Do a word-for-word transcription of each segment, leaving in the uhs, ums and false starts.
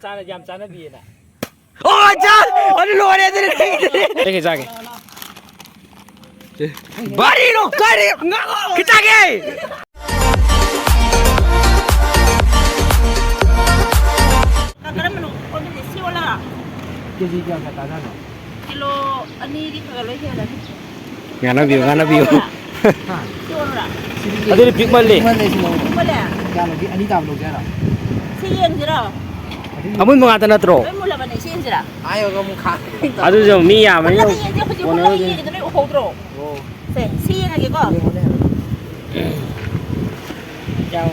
ꯆꯥꯅ-, ꯌꯥꯝ ꯆꯥꯅꯕꯤꯌꯦꯅ꯫ ꯑꯣ, ꯆꯥ-, ꯑꯗꯨ ꯂꯣꯏꯔꯦ, ꯑꯗꯨꯗꯤ꯫ ꯆꯥꯒꯦ, ꯆꯥꯒꯦ꯫ ꯕꯥꯔꯤꯅꯣ? ꯀꯔꯤ? ꯉꯥ-, ꯈꯤꯇꯪ ꯆꯥꯒꯦ꯫ ꯀꯔꯝꯕꯅꯣ? ꯑꯣꯟꯗꯣꯏꯁꯦ ꯁꯤ ꯑꯣꯜꯂ? ꯀꯦꯖꯤ ꯀꯌꯥ ꯀꯌꯥ ꯇꯥꯖꯥꯠꯅꯣ? ꯀꯤꯂꯣ ꯑꯅꯤꯗꯤ ꯈꯔ ꯈꯔ ꯂꯣꯏ ꯍꯦꯜꯂꯅꯤ꯫ ꯉꯥꯟꯅꯕꯤꯌꯨ, ꯉꯥꯟꯅꯕꯤꯌꯨ꯫ ꯁꯤ ꯑꯣꯜꯂꯨꯔꯥ? ꯑꯗꯨꯗꯤ ꯄꯤꯛꯃꯜꯂꯦ꯫ ꯄꯤꯛꯃꯜꯂꯦ꯫ ꯀꯌꯥ ꯂꯧꯒꯦ? ꯑꯅꯤ ꯇꯥꯕ ꯂꯧꯒꯦ ꯍꯥꯏꯔꯣ? ꯁꯤ ꯌꯦꯡꯁꯤꯔꯣ? ꯑꯃꯨꯟꯕ ꯉꯥꯛꯇ ꯅꯠꯇ꯭ꯔꯣ? ꯂꯣꯏ ꯃꯨꯜꯂꯕꯅꯦ, ꯁꯤ ꯌꯦꯡꯁꯤꯔꯥ? ꯍꯥꯏꯔꯒ ꯑꯃꯨꯛ ꯈꯥ-, ꯑꯗꯨꯁꯨ ꯃꯤ ꯌꯥꯝꯕꯅꯤꯅ ꯃꯊꯛꯇ ꯌꯦꯡꯁꯦ, ꯍꯧꯖꯤꯛ ꯀꯣꯟꯅꯔꯣꯏꯗꯣꯏꯅꯤ꯫ ꯍꯨꯠꯂꯒ ꯌꯦꯡꯉꯤꯗꯣ ꯂꯣꯏ ꯎꯍꯧꯗ꯭ꯔꯣ? ꯑꯣ꯫ ꯁꯦ, ꯁꯤ ꯌꯦꯡꯉꯒꯦꯀꯣ꯫ ꯌꯦꯡꯉꯣꯅꯦ꯫ ꯌꯥꯎ꯫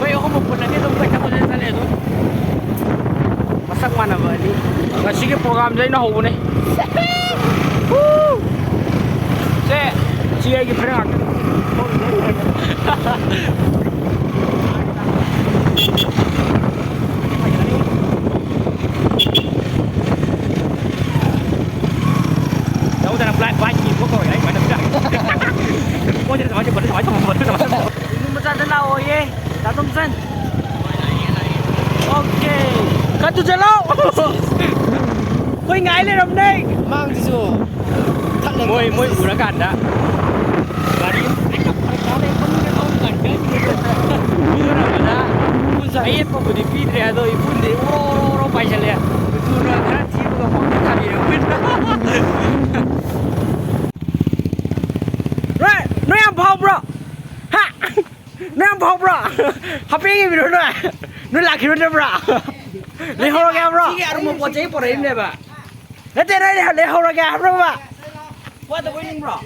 ꯑꯩꯈꯣꯏ ꯑꯍꯨꯝꯃꯛ ꯄꯨꯜꯂꯗꯤ ꯑꯗꯨꯝ ꯀꯣꯏꯆꯠ ꯀꯣꯏꯆꯠ ꯆꯠꯂꯦ ꯑꯗꯨꯝ꯫ ꯃꯁꯛ ꯃꯥꯟꯅꯕ ꯑꯅꯤ꯫ ꯉꯁꯤꯒꯤ programꯁꯦ ꯑꯩꯅ ꯍꯧꯕꯅꯦ꯫ ꯁꯦ, ꯁꯤ ꯑꯩꯒꯤ friend ꯉꯥꯛꯇꯅꯤ꯫ ꯌꯥꯎꯗꯅ ꯕ꯭ꯂꯥꯏ ꯕꯥꯏꯛꯀꯤ ꯊꯣꯛꯄ ꯑꯣꯏꯔꯦ, ꯑꯩ ꯁꯨꯃꯥꯏꯅ ꯇꯧꯕꯤꯔꯛꯑꯒꯦ꯫ ꯃꯣꯏꯁꯦ ꯁꯨꯃꯥꯏꯅ ꯇꯧꯕ, ꯁꯨꯃꯥꯏꯅ ꯇꯧꯕ, ꯁꯨꯃꯥꯏꯅ ꯇꯧꯕ꯫ ꯏꯕꯨꯡ ꯃꯆꯥꯗ ꯂꯥꯛꯑꯣꯌꯦ, ꯗꯥ ꯇꯣꯝꯆꯟ꯫ ꯑꯣꯀꯦ, ꯈꯔ ꯊꯨꯖꯜꯂꯣ꯫ ꯑꯩꯈꯣꯏ ꯉꯥꯏ ꯂꯩꯔꯝꯅꯦ꯫ ꯃꯥꯡꯁꯤꯁꯨ ꯊꯛꯅꯕ ꯃꯣꯏ, ꯃꯣꯏ ꯎꯔꯀꯥꯟꯗ ꯒꯥꯔꯤ ꯐꯔꯛ ꯇꯥ ꯂꯩ, ꯃꯅꯨꯡꯗ ꯊꯧꯔꯤ ꯒꯥꯔꯤ ꯆꯪꯉꯛꯇ꯭ꯔꯦ꯫ ꯃꯤ ꯎꯔꯝꯕꯗ ꯑꯌꯦꯠꯄꯕꯨꯗꯤ ꯄꯤꯗ꯭ꯔꯦ, ꯑꯗꯣ ꯏꯐꯨꯟꯗꯤ ꯑꯣꯔꯣ, ꯑꯣꯔꯣ, ꯑꯣꯔꯣ ꯄꯥꯏꯁꯜꯂꯦ꯫ ꯃꯆꯨꯅ ꯈꯔ ꯊꯤꯕꯒ ꯄꯪꯊꯥ ꯊꯥꯕꯤꯔꯦ ꯑꯩꯈꯣꯏꯅ꯫ ꯅꯣꯏ, ꯅꯣꯏ ꯌꯥꯝ ꯐꯥꯎꯕ꯭ꯔꯣ? ꯍꯥ? ꯅꯣꯏ ꯌꯥꯝ ꯐꯥꯎꯕ꯭ꯔꯣ? ꯍꯥꯞꯄꯦꯟꯒꯤ ꯃꯤꯔꯣ ꯅꯣꯏ? ꯅꯣꯏ ꯂꯥꯛꯈꯤꯔꯣꯏꯗꯕ꯭ꯔꯣ? ꯂꯩꯍꯧꯔꯒꯦ ꯍꯥꯏꯕ꯭ꯔꯣ? ꯁꯤꯒꯤ ꯑꯔꯨꯝꯕ ꯄꯣꯠ ꯆꯩ ꯄꯣꯔꯛꯏꯅꯦꯕ꯫ ꯅꯠꯇꯦ, ꯅꯣꯏ ꯂꯩꯍꯧ-, ꯂꯩꯍꯧꯔꯒꯦ ꯍꯥꯏꯕ꯭ꯔꯣꯕ? ꯋꯥꯗꯕ ꯑꯣꯏꯅꯤꯡꯕ꯭ꯔꯣ?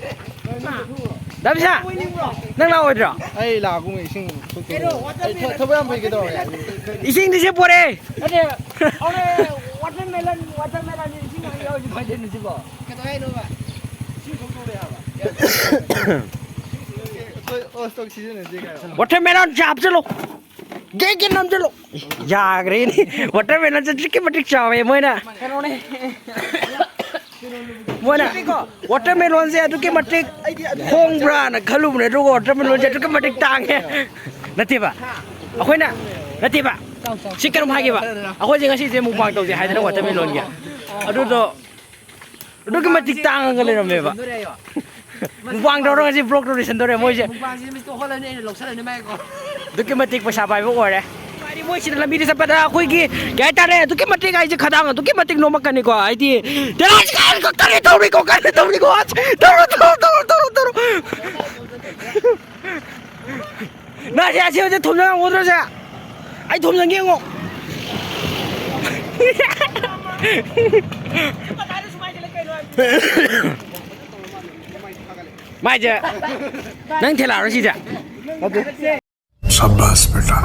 ꯗꯥ ꯕꯤꯁꯥ, ꯑꯣꯏꯅꯤꯡꯕ꯭ꯔꯣ? ꯅꯪ ꯂꯥꯛꯑꯣꯏꯗ꯭ꯔꯣ? ꯑꯩ ꯂꯥꯛꯑꯒꯨꯝꯒꯦ, ꯏꯁꯤꯡ ꯊꯛꯇꯣꯏꯅꯦ꯫ ꯀꯩꯅꯣ, ꯑꯩ ꯊ-, ꯊꯕꯛ ꯌꯥꯝ ꯐꯩ, ꯀꯩꯗꯧꯔꯒꯦ? ꯏꯁꯤꯡꯗꯤ ꯁꯤ ꯄꯣꯔꯛꯑꯦ꯫ ꯅꯠꯇꯦ, ꯍꯣꯔꯦꯟ watermelon, watermelon ꯏꯁꯤꯡ ꯌꯥꯎꯔꯗꯤ ꯐꯗꯣꯏꯅꯦ ꯁꯤꯕꯣ꯫ ꯀꯩꯗꯧ ꯍꯥꯏꯅꯣꯕ? ꯏꯁꯤꯡ ꯊꯛꯇꯣꯔꯦ ꯍꯥꯏꯕ꯫ ꯑꯩꯈꯣꯏ ꯑꯣꯁꯇꯣꯛ ꯁꯤꯖꯤꯟꯅꯁꯦ ꯀꯩꯅꯣ꯫ Watermelon ꯁꯦ ꯍꯥꯞꯆꯤꯜꯂꯣ꯫ ꯒꯦ ꯒꯦ ꯅꯝꯁꯤꯜꯂꯣ꯫ ꯌꯥꯈ꯭ꯔꯦꯅꯦ꯫ Watermelon ꯁꯦ ꯑꯗꯨꯛꯀꯤ ꯃꯇꯤꯛ ꯆꯥꯎꯋꯦ ꯃꯣꯏꯅ꯫ ꯀꯩꯅꯣꯅꯦ꯫ ꯃꯣꯏꯅ ꯋꯥꯇꯔꯃꯦꯂꯣꯟꯁꯦ ꯑꯗꯨꯛꯀꯤ ꯃꯇꯤꯛ ꯍꯣꯡꯕ꯭ꯔꯥꯅ ꯈꯜꯂꯨꯕꯅꯦ, ꯑꯗꯨꯒ ꯋꯥꯇꯔꯃꯦꯂꯣꯟꯁꯦ ꯑꯗꯨꯛꯀꯤ ꯃꯇꯤꯛ ꯇꯥꯡꯉꯦ꯫ ꯅꯠꯇꯦꯕ, ꯑꯩꯈꯣꯏꯅ, ꯅꯠꯇꯦꯕ, ꯁꯤ ꯀꯩꯅꯣꯝ ꯍꯥꯏꯒꯦꯕ꯫ ꯑꯩꯈꯣꯏꯁꯦ ꯉꯁꯤꯁꯦ ꯃꯨꯛꯕꯥꯡ ꯇꯧꯁꯦ ꯍꯥꯏꯗꯅ ꯋꯥꯇꯔꯃꯦꯂꯣꯟꯒꯤ, ꯑꯗꯨꯗꯣ ꯑꯗꯨꯛꯀꯤ ꯃꯇꯤꯛ ꯇꯥꯡꯉꯒ ꯂꯩꯔꯝꯃꯦꯕ꯫ ꯃꯨꯛꯕꯥꯡ ꯇꯧꯔꯒ ꯉꯁꯤ ꯕ꯭ꯂꯣꯛ ꯇꯧ ꯂꯣꯏꯁꯟꯗꯣꯔꯦ ꯃꯣꯏꯁꯦ꯫ ꯃꯨꯛꯕꯥꯡꯁꯤꯗꯤ ꯃꯤꯁꯇꯣ ꯍꯣꯜꯂꯅꯤ, ꯑꯩꯅ ꯂꯧꯁꯜꯂꯅꯤ ꯃꯥꯏꯀꯣ꯫ ꯑꯗꯨꯛꯀꯤ ꯃꯇꯤꯛ ꯄꯩꯁꯥ ꯄꯥꯏꯕ ꯑꯣꯏꯔꯦ꯫ ꯍꯥꯏꯗꯤ ꯃꯣꯏꯁꯤꯗ ꯂꯝꯕꯤꯗ ꯆꯠꯄꯗ ꯑꯩꯈꯣꯏꯒꯤ ꯀꯩ ꯍꯥꯏꯇꯥꯔꯦ, ꯑꯗꯨꯛꯀꯤ ꯃꯇꯤꯛ ꯑꯩꯁꯦ ꯈꯗꯥꯡ ꯑꯗꯨꯛꯀꯤ ꯃꯇꯤꯛ ꯅꯣꯝꯃꯛꯀꯅꯤꯀꯣ꯫ ꯍꯥꯏꯗꯤ ꯇꯦꯔꯥꯁꯤ ꯀꯔꯤ, ꯀꯔꯤ ꯇꯧꯔꯤꯀꯣ, ꯀꯔꯤ ꯇꯧꯔꯤꯀꯣ? ꯇꯧꯔꯣ, ꯇꯧꯔꯣ, ꯇꯧꯔꯣ, ꯇꯧꯔꯣ, ꯇꯧꯔꯣ꯫ ꯅꯥꯁꯦ ꯑꯁꯤ ꯍꯧꯖꯤꯛ ꯊꯣꯝꯖꯤꯟ ꯉꯝꯒꯗ꯭ꯔꯣ ꯁꯦ? ꯑꯩ ꯊꯣꯝꯖꯤꯟꯒꯦ ꯌꯦꯡꯉꯣ꯫ ꯃꯥꯏꯁꯦ ꯅꯪ ꯊꯤꯜꯂꯛꯑꯔꯣ ꯁꯤꯁꯦ? ꯁꯕꯥꯁ ꯕꯦꯇꯥ꯫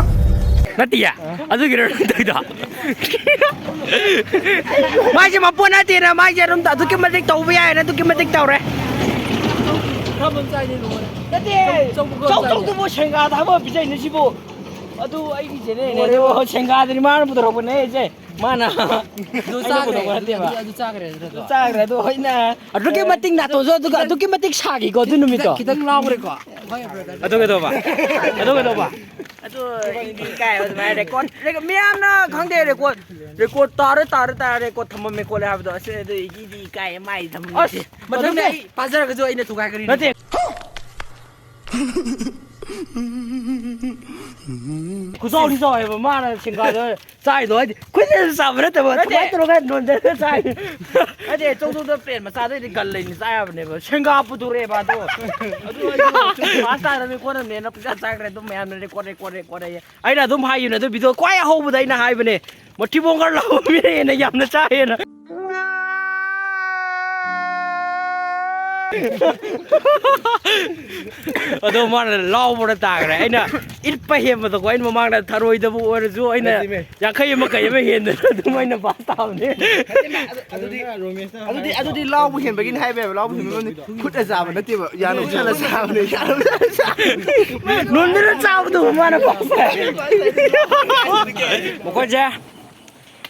ꯅꯠꯇꯤꯌꯦ, ꯑꯗꯨꯒꯤꯔꯣ ꯅꯪ ꯇꯧꯔꯤꯗꯣ? ꯃꯥꯏꯁꯦ ꯃꯄꯣꯠ ꯅꯠꯇꯦꯅ, ꯃꯥꯏꯁꯦ ꯑꯗꯨꯝ ꯑꯗꯨꯛꯀꯤ ꯃꯇꯤꯛ ꯇꯧꯕ ꯌꯥꯏꯅ ꯑꯗꯨꯛꯀꯤ ꯃꯇꯤꯛ ꯇꯧꯔꯦ꯫ ꯅꯠꯇꯦ, ꯆꯧ ꯆꯧꯗꯨꯕꯨ ꯁꯦꯡꯒꯥꯗ ꯍꯥꯞꯄ ꯄꯤꯖꯩꯅꯦ ꯁꯤꯕꯨ꯫ ꯑꯗꯨ ꯑꯩꯒꯤ ꯆꯦꯅꯦꯜꯅꯦ, ꯑꯗꯨ ꯁꯦꯡꯒꯥꯗꯨꯗꯤ ꯃꯥꯅ ꯄꯨꯊꯣꯔꯛꯄꯅꯦ ꯑꯩꯁꯦ꯫ ꯃꯥꯅ ꯑꯗꯨ ꯑꯩꯅ ꯆꯥꯈ꯭ꯔꯦ, ꯄꯨꯊꯣꯛꯄ ꯅꯠꯇꯦꯕ꯫ ꯑꯗꯨ, ꯑꯗꯨ ꯆꯥꯈ꯭ꯔꯦ, ꯑꯗꯨ ꯅꯠꯇ꯭ꯔꯣ? ꯑꯗꯨ ꯆꯥꯈ꯭ꯔꯦ, ꯑꯗꯨ ꯑꯩꯅ ꯑꯗꯨꯛꯀꯤ ꯃꯇꯤꯛ ꯅꯥꯇꯣꯟꯁꯨ ꯑꯗꯨꯒ ꯑꯗꯨꯛꯀꯤ ꯃꯇꯤꯛ ꯁꯥꯈꯤꯀꯣ ꯑꯗꯨ ꯅꯨꯃꯤꯠꯇꯣ꯫ ꯈꯤꯇꯪ ꯂꯥꯎꯈ꯭ꯔꯦꯀꯣ꯫ ꯍꯣꯏ, brother꯫ ꯑꯗꯨ ꯀꯩꯗꯧꯕ? ꯑꯗꯨ ꯀꯩꯗꯧꯕ? ꯑꯗꯨ ꯏꯗꯤ ꯏꯀꯥꯏ ꯑꯗꯨꯃꯥꯏꯅ record, record, ꯃꯤꯌꯥꯝꯅ ꯈꯪꯗꯦ, record, record ꯇꯥꯔꯦ, ꯇꯥꯔꯦ, ꯇꯥꯔꯦ, record ꯊꯝꯃꯝꯃꯦ ꯈꯣꯠꯂꯦ ꯍꯥꯏꯕꯗꯣ꯫ ꯑꯁ, ꯑꯗꯨ ꯏꯗꯤ ꯏꯀꯥꯏ, ꯃꯥꯏ ꯊꯝꯃꯝꯃꯦ꯫ ꯑꯁ, ꯃꯊꯪꯗ ꯑꯗꯨꯒꯤ ꯑꯩ ꯄꯥꯖꯔꯒꯁꯨ ꯑꯩꯅ ꯊꯨꯒꯥꯏꯒꯅꯤ꯫ ꯅꯠꯇꯦ꯫ ꯈꯨꯆꯥꯎꯗꯤ ꯆꯥꯎꯋꯦꯕ ꯃꯥꯅ ꯁꯤꯡꯒꯥꯗ ꯆꯥꯏꯗꯣ, ꯍꯥꯏꯗꯤ ꯈꯨꯠꯅꯁꯨ ꯆꯥꯕ ꯅꯠꯇꯕ, ꯅꯠꯇꯦ꯫ ꯁꯨꯃꯥꯏꯅ ꯇꯧꯔꯒ ꯅꯣꯟꯖꯔꯒ ꯆꯥꯏ꯫ ꯅꯠꯇꯦ, ꯆꯧꯆꯧꯗꯣ ꯄ꯭ꯂꯦꯟ ꯃꯆꯥꯗꯩꯗꯤ ꯒꯜ ꯂꯩꯅ ꯆꯥ ꯌꯥꯕꯅꯦꯕ꯫ ꯁꯦꯡꯒꯥ ꯄꯨꯊꯣꯔꯛꯑꯦꯕ ꯑꯗꯣ꯫ ꯑꯗꯨ ꯑꯩꯁꯨ ꯁꯨꯝ ꯐꯥꯁ ꯇꯥꯗꯕꯅꯤ ꯈꯣꯠꯅꯕꯅꯦꯅ ꯄꯨꯡꯆꯥ ꯆꯥꯈ꯭ꯔꯦ꯫ ꯑꯗꯨꯝ ꯃꯌꯥꯝꯅ record, record, record ꯑꯌꯦ꯫ ꯑꯩꯅ ꯑꯗꯨꯝ ꯍꯥꯏꯈꯤꯕꯅꯦ, ꯑꯗꯨ video ꯈ꯭ꯋꯥꯏ ꯑꯍꯧꯕꯗ ꯑꯩꯅ ꯍꯥꯏꯕꯅꯦ, ꯃꯣꯇꯤꯕꯣꯡꯒꯔ ꯂꯥꯎꯕ ꯃꯤꯅ ꯍꯦꯟꯅ ꯌꯥꯝꯅ ꯆꯥꯏꯌꯦꯅ꯫ ꯑꯗꯣ ꯃꯥꯅ ꯂꯥꯎꯕꯗ ꯇꯥꯈ꯭ꯔꯦ꯫ ꯑꯩꯅ ꯏꯠꯄ ꯍꯦꯟꯕꯗꯀꯣ, ꯑꯩꯅ ꯃꯃꯥꯡꯗ ꯊꯔꯣꯏꯗꯕꯨ ꯑꯣꯏꯔꯁꯨ ꯑꯩꯅ ꯅꯠꯇꯦꯃꯦ꯫ ꯌꯥꯡꯈꯩ ꯑꯃ ꯀꯩ ꯑꯃ ꯍꯦꯟꯗꯅ ꯑꯗꯨꯝ ꯑꯩꯅ ꯄꯥꯁ ꯇꯥꯕꯅꯦ꯫ ꯑꯗꯨꯗꯤ, ꯑꯗꯨꯗꯤ, ꯑꯗꯨꯗꯤ ꯂꯥꯎꯕ ꯍꯦꯟꯕꯒꯤꯅꯤ ꯍꯥꯏꯕ ꯌꯥꯏꯕ, ꯂꯥꯎꯕ ꯍꯦꯟꯕꯒꯤ ꯈꯨꯠꯅ ꯆꯥꯕ ꯅꯠꯇꯦꯕ, ꯌꯥꯅ ꯎꯠꯁꯜꯂ ꯆꯥꯕꯅꯦ, ꯌꯥꯅ ꯎꯠꯁꯜꯂ ꯆꯥꯕꯅꯦ꯫ ꯅꯣꯟꯗꯅ ꯆꯥꯕꯗꯨꯕꯨ ꯃꯥꯅ ꯄꯥꯁ ꯇꯥꯏ꯫ ꯃꯈꯣꯏꯁꯦ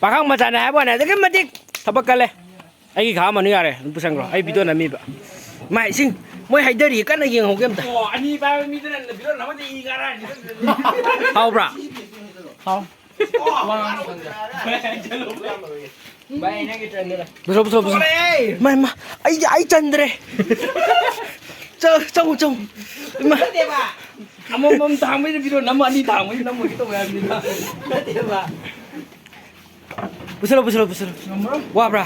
ꯄꯥꯈꯪ ꯃꯆꯥꯅꯦ ꯍꯥꯏꯕ ꯋꯥꯅꯤ, ꯑꯗꯨꯛꯀꯤ ꯃꯇꯤꯛ ꯊꯕꯛ ꯀꯜꯂꯦ꯫ ꯑꯩꯒꯤ ꯈꯥꯛꯑꯝꯃꯅꯨ ꯌꯥꯔꯦ, ꯑꯗꯨꯝ ꯄꯨꯁꯟꯈ꯭ꯔꯣ꯫ ꯑꯩ video ꯅꯝꯃꯤꯕ꯫ ꯃꯥ ꯏꯁꯤꯡ, ꯃꯣꯏ ꯍꯩꯗꯔꯤ, ꯀꯟꯅ ꯌꯦꯡꯍꯧꯒꯦ ꯑꯝꯇ꯫ ꯑꯣ, ꯑꯅꯤ ꯄꯥꯏꯕ ꯃꯤꯗꯨꯅ video ꯅꯝꯃꯗꯤ ꯏ ꯀꯥꯔꯛꯑꯅꯤ꯫ ꯍꯥꯎꯕ꯭ꯔꯥ? ꯍꯥꯎ꯫ ꯚꯥꯏ, ꯅꯪꯒꯤ turn ꯗꯨꯗ꯫ ꯄꯨꯊꯣꯔꯛꯑꯣ, ꯄꯨꯊꯣꯔꯛꯑꯣ, ꯄꯨꯊꯣꯔꯛꯑꯣ꯫ ꯊꯣꯛꯂꯛꯑꯦ! ꯃꯥ, ꯃꯥ, ꯑꯩ, ꯑꯩ ꯆꯟꯗ꯭ꯔꯦ꯫ ꯆꯪ-, ꯆꯪꯉꯨ, ꯆꯪꯉꯨ꯫ ꯏꯃꯥ꯫ ꯅꯠꯇꯦꯕ꯫ ꯑꯃꯃꯝ ꯊꯥꯡꯕꯩꯗ video ꯅꯝꯃ, ꯑꯅꯤ ꯊꯥꯡꯕꯩꯗ ꯅꯝꯃꯣꯏꯒꯦ ꯇꯧꯋꯦ ꯍꯥꯏꯕꯅꯤꯗ꯫ ꯅꯠꯇꯦꯕ꯫ ꯄꯨꯁꯜꯂꯣ, ꯄꯨꯁꯜꯂꯣ, ꯄꯨꯁꯜꯂꯣ꯫ ꯉꯝꯃꯔꯣꯏ꯫ ꯋꯥꯕ꯭ꯔꯥ?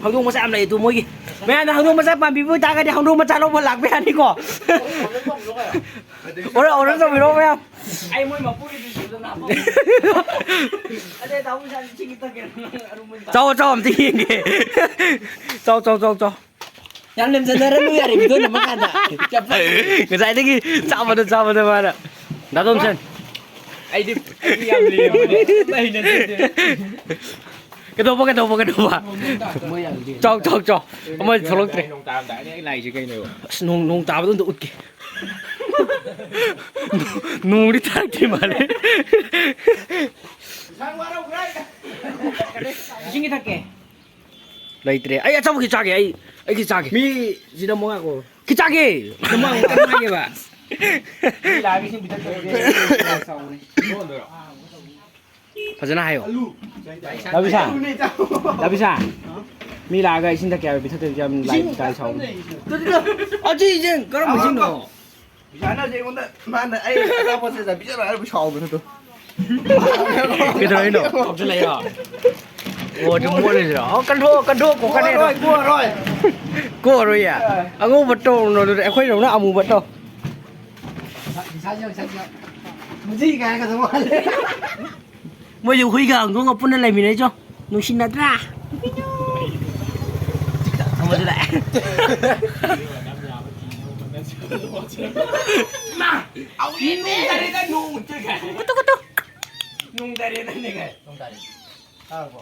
ꯍꯧꯗꯣꯡ ꯃꯆꯥ ꯌꯥꯝ ꯂꯩ ꯑꯗꯨ ꯃꯣꯏꯒꯤ꯫ ꯃꯌꯥꯝꯅ ꯍꯧꯗꯣꯡ ꯃꯆꯥ ꯄꯥꯝꯕꯤꯕ ꯑꯣꯏꯇꯥꯔꯒꯗꯤ ꯍꯧꯗꯣꯡ ꯃꯆꯥ ꯂꯧꯕ ꯂꯥꯛꯄ ꯌꯥꯅꯤꯀꯣ꯫ Order, order ꯇꯧꯕꯤꯔꯣ ꯃꯌꯥꯝ꯫ ꯑꯩ ꯃꯣꯏ ꯃꯄꯨꯒꯤ video ꯗ ꯍꯥꯞꯄꯛꯑꯣ꯫ ꯑꯗꯩ ꯇꯥꯃꯣ ꯏꯁꯥ ꯏꯁꯤꯡ ꯈꯤꯇꯪ ꯀꯩꯅꯣ ꯑꯔꯨꯝꯕ ꯆꯥꯎ, ꯆꯥꯎ, ꯑꯝꯇ ꯌꯦꯡꯒꯦ꯫ ꯆꯥꯎ, ꯆꯥꯎ, ꯆꯥꯎ, ꯆꯥꯎ꯫ ꯌꯥꯝ ꯂꯦꯝꯖꯅꯔꯅꯨ ꯌꯥꯔꯦ, video ꯅꯝꯃꯀꯥꯟꯗ꯫ ꯉꯁꯥꯏꯗꯒꯤ ꯆꯥꯕꯗ, ꯆꯥꯕꯗ ꯃꯥꯅ꯫ ꯗꯥ ꯇꯣꯝꯁꯟ꯫ ꯑꯩꯗꯤ, ꯑꯩꯗꯤ ꯌꯥꯝ ꯂꯦꯝꯕꯅꯦ꯫ ꯑꯝꯇ ꯍꯩꯅꯗꯦ꯫ ꯀꯩꯗꯧꯕ, ꯀꯩꯗꯧꯕ, ꯀꯩꯗꯧꯕ? ꯆꯥꯎ, ꯆꯥꯎ, ꯆꯥꯎ꯫ ꯑꯃꯗꯤ ꯊꯣꯛꯂꯛꯇ꯭ꯔꯦ꯫ ꯅꯣꯡ ꯇꯥꯔꯝꯗꯥꯏꯗ ꯑꯩ ꯂꯥꯛꯏꯁꯦ ꯀꯩꯅꯣꯕ? ꯑꯁ, ꯅꯣꯡ, ꯅꯣꯡ ꯇꯥꯕꯗꯣ ꯑꯝꯇ ꯎꯠꯀꯦ꯫ ꯅꯣꯡꯗꯤ ꯇꯥꯔꯛꯇ꯭ꯔꯤ ꯃꯥꯜꯂꯦ꯫ ꯏꯁꯤꯡ ꯊꯛꯀꯦ꯫ ꯂꯩꯇ꯭ꯔꯦ꯫ ꯑꯩ ꯑꯆꯧꯕ ꯈꯤꯇ ꯆꯥꯒꯦ꯫ ꯑꯩ, ꯑꯩ ꯈꯤꯇ ꯆꯥꯒꯦ꯫ ꯃꯤ ꯁꯤꯗ ꯑꯃꯨꯛ ꯉꯥꯏꯈꯣ꯫ ꯈꯤꯇ ꯆꯥꯒꯦ꯫ ꯑꯃꯨꯛ ꯉꯥꯏꯈꯣ, ꯀꯟꯅ ꯉꯥꯏꯒꯦꯕ꯫ ꯃꯤ ꯂꯥꯛꯑꯒ ꯏꯁꯤꯡ ꯄꯤꯊꯛꯇ꯭ꯔꯗꯤ ꯆꯥꯎꯕꯅꯦ꯫ ꯐꯖꯅ ꯍꯥꯏꯌꯣ꯫ ꯗꯥ ꯕꯤꯁꯥ꯫ ꯗꯥ ꯕꯤꯁꯥ꯫ ꯃꯤ ꯂꯥꯛꯑꯒ ꯏꯁꯤꯡ ꯊꯛꯀꯦ ꯍꯥꯏꯕ ꯄꯤꯊꯛꯇ꯭ꯔꯗꯤ ꯌꯥꯝ ꯂꯥꯏ ꯏꯁꯤꯡ ꯂꯥꯏ ꯁꯥꯎꯕꯅꯦ꯫ ꯑꯗꯨꯗꯤ ꯑꯁꯤ ꯏꯁꯤꯡ ꯀꯔꯝꯕ ꯏꯁꯤꯡꯅꯣ? ꯄꯩꯁꯥꯅ ꯑꯩꯉꯣꯟꯗ ꯃꯥꯅ ꯑꯩ ꯑꯆꯥꯄꯣꯠꯁꯦ ꯄꯤꯖꯔꯣ ꯍꯥꯏꯔꯒ ꯁꯥꯎꯕꯅꯦ ꯑꯗꯣ꯫ ꯀꯩꯗꯧꯔꯤꯅꯣ? ꯀꯥꯎꯁꯤꯜꯂꯛꯏꯔꯣ? ꯑꯣ, ꯑꯗꯨꯝ ꯃꯣꯠꯂꯤꯁꯤꯔꯣ? ꯑꯣ, ꯀꯟꯊꯣꯛ, ꯀꯟꯊꯣꯛ, ꯀꯣꯛꯀꯅꯤ ꯑꯗꯣ꯫ ꯀꯣꯛꯑꯔꯣꯏ, ꯀꯣꯛꯑꯔꯣꯏ꯫ ꯀꯣꯛꯑꯔꯣꯏꯌꯦ꯫ ꯑꯉꯧꯕ ꯇꯧꯔꯨꯅꯣ ꯑꯗꯨꯗꯤ, ꯑꯩꯈꯣꯏꯗꯧꯅ ꯑꯃꯨꯕ ꯇꯧ꯫ ꯃꯁꯤ ꯀꯥꯏꯅ ꯀꯩꯗꯧ ꯃꯥꯜꯂꯦ꯫ ꯃꯣꯏꯁꯦ ꯍꯨꯏꯒ ꯍꯧꯗꯣꯡꯒ ꯄꯨꯟꯅ ꯂꯩꯃꯤꯟꯅꯩꯁꯣ꯫ ꯅꯨꯡꯁꯤꯅꯗ꯭ꯔꯥ? ꯑꯃꯁꯨ ꯂꯥꯛꯑꯦ꯫ ꯃꯥ! ꯅꯣꯡ ꯇꯥꯔꯦꯗ, ꯅꯣꯡ! ꯀꯨꯇꯨ, ꯀꯨꯇꯨ! ꯅꯣꯡ ꯇꯥꯔꯦꯗꯅꯦ ꯀꯥꯏ꯫ ꯅꯣꯡ ꯇꯥꯔꯦ꯫ ꯇꯥꯔꯕꯣ?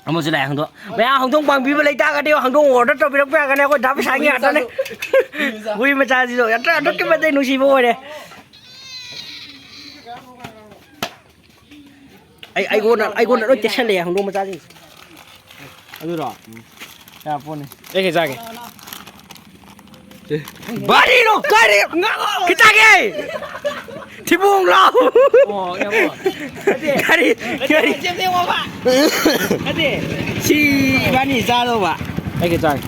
ꯑꯃꯁꯨ ꯂꯥꯛꯑꯦ ꯍꯧꯗꯣꯡ꯫ ꯃꯌꯥꯝ ꯍꯧꯗꯣꯡ ꯄꯥꯝꯕꯤꯕ ꯂꯩꯇꯥꯔꯒꯗꯤ ꯍꯧꯗꯣꯡ order ꯇꯧꯕꯤꯔꯛꯄ ꯌꯥꯒꯅꯤ꯫ ꯑꯩꯈꯣꯏ ꯗꯥ ꯄꯩꯁꯥꯒꯤ ꯉꯥꯛꯇꯅꯦ꯫ ꯍꯨꯏ ꯃꯆꯥ꯫ ꯍꯨꯏ ꯃꯆꯥꯁꯤꯁꯨ ꯑꯗꯨꯛ-, ꯑꯗꯨꯛꯀꯤ ꯃꯇꯤꯛ ꯅꯨꯡꯁꯤꯕ ꯑꯣꯏꯔꯦ꯫ ꯑꯩ, ꯑꯩꯉꯣꯟꯗ, ꯑꯩꯉꯣꯟꯗ ꯂꯣꯏ ꯇꯦꯛꯁꯜꯂꯛꯑꯦ ꯍꯧꯗꯣꯡ ꯃꯆꯥꯁꯤꯡꯁꯦ꯫ ꯑꯗꯨꯔꯣ? ꯌꯥꯔꯄꯣꯠꯅꯤ꯫ ꯑꯩ ꯀꯩ ꯆꯥꯒꯦ? ꯕꯥꯔꯤꯅꯣ? ꯀꯔꯤ? ꯉꯥ-, ꯈꯤꯇꯪꯒꯤ! ꯊꯤꯕꯣꯡ ꯂꯥꯎ! ꯑꯣ, ꯌꯥꯔꯄꯣꯠ꯫ ꯅꯠꯇꯦ꯫ ꯀꯔꯤ? ꯅꯠꯇꯦ, ꯀꯔꯤ? ꯁꯦꯝ ꯁꯦꯝꯃꯣꯕ꯫ ꯅꯠꯇꯦ꯫ ꯁꯤ ꯏꯕꯥꯅꯤ ꯆꯥꯗꯧꯕ꯫ ꯑꯩ ꯀꯩ ꯆꯥꯒꯦ?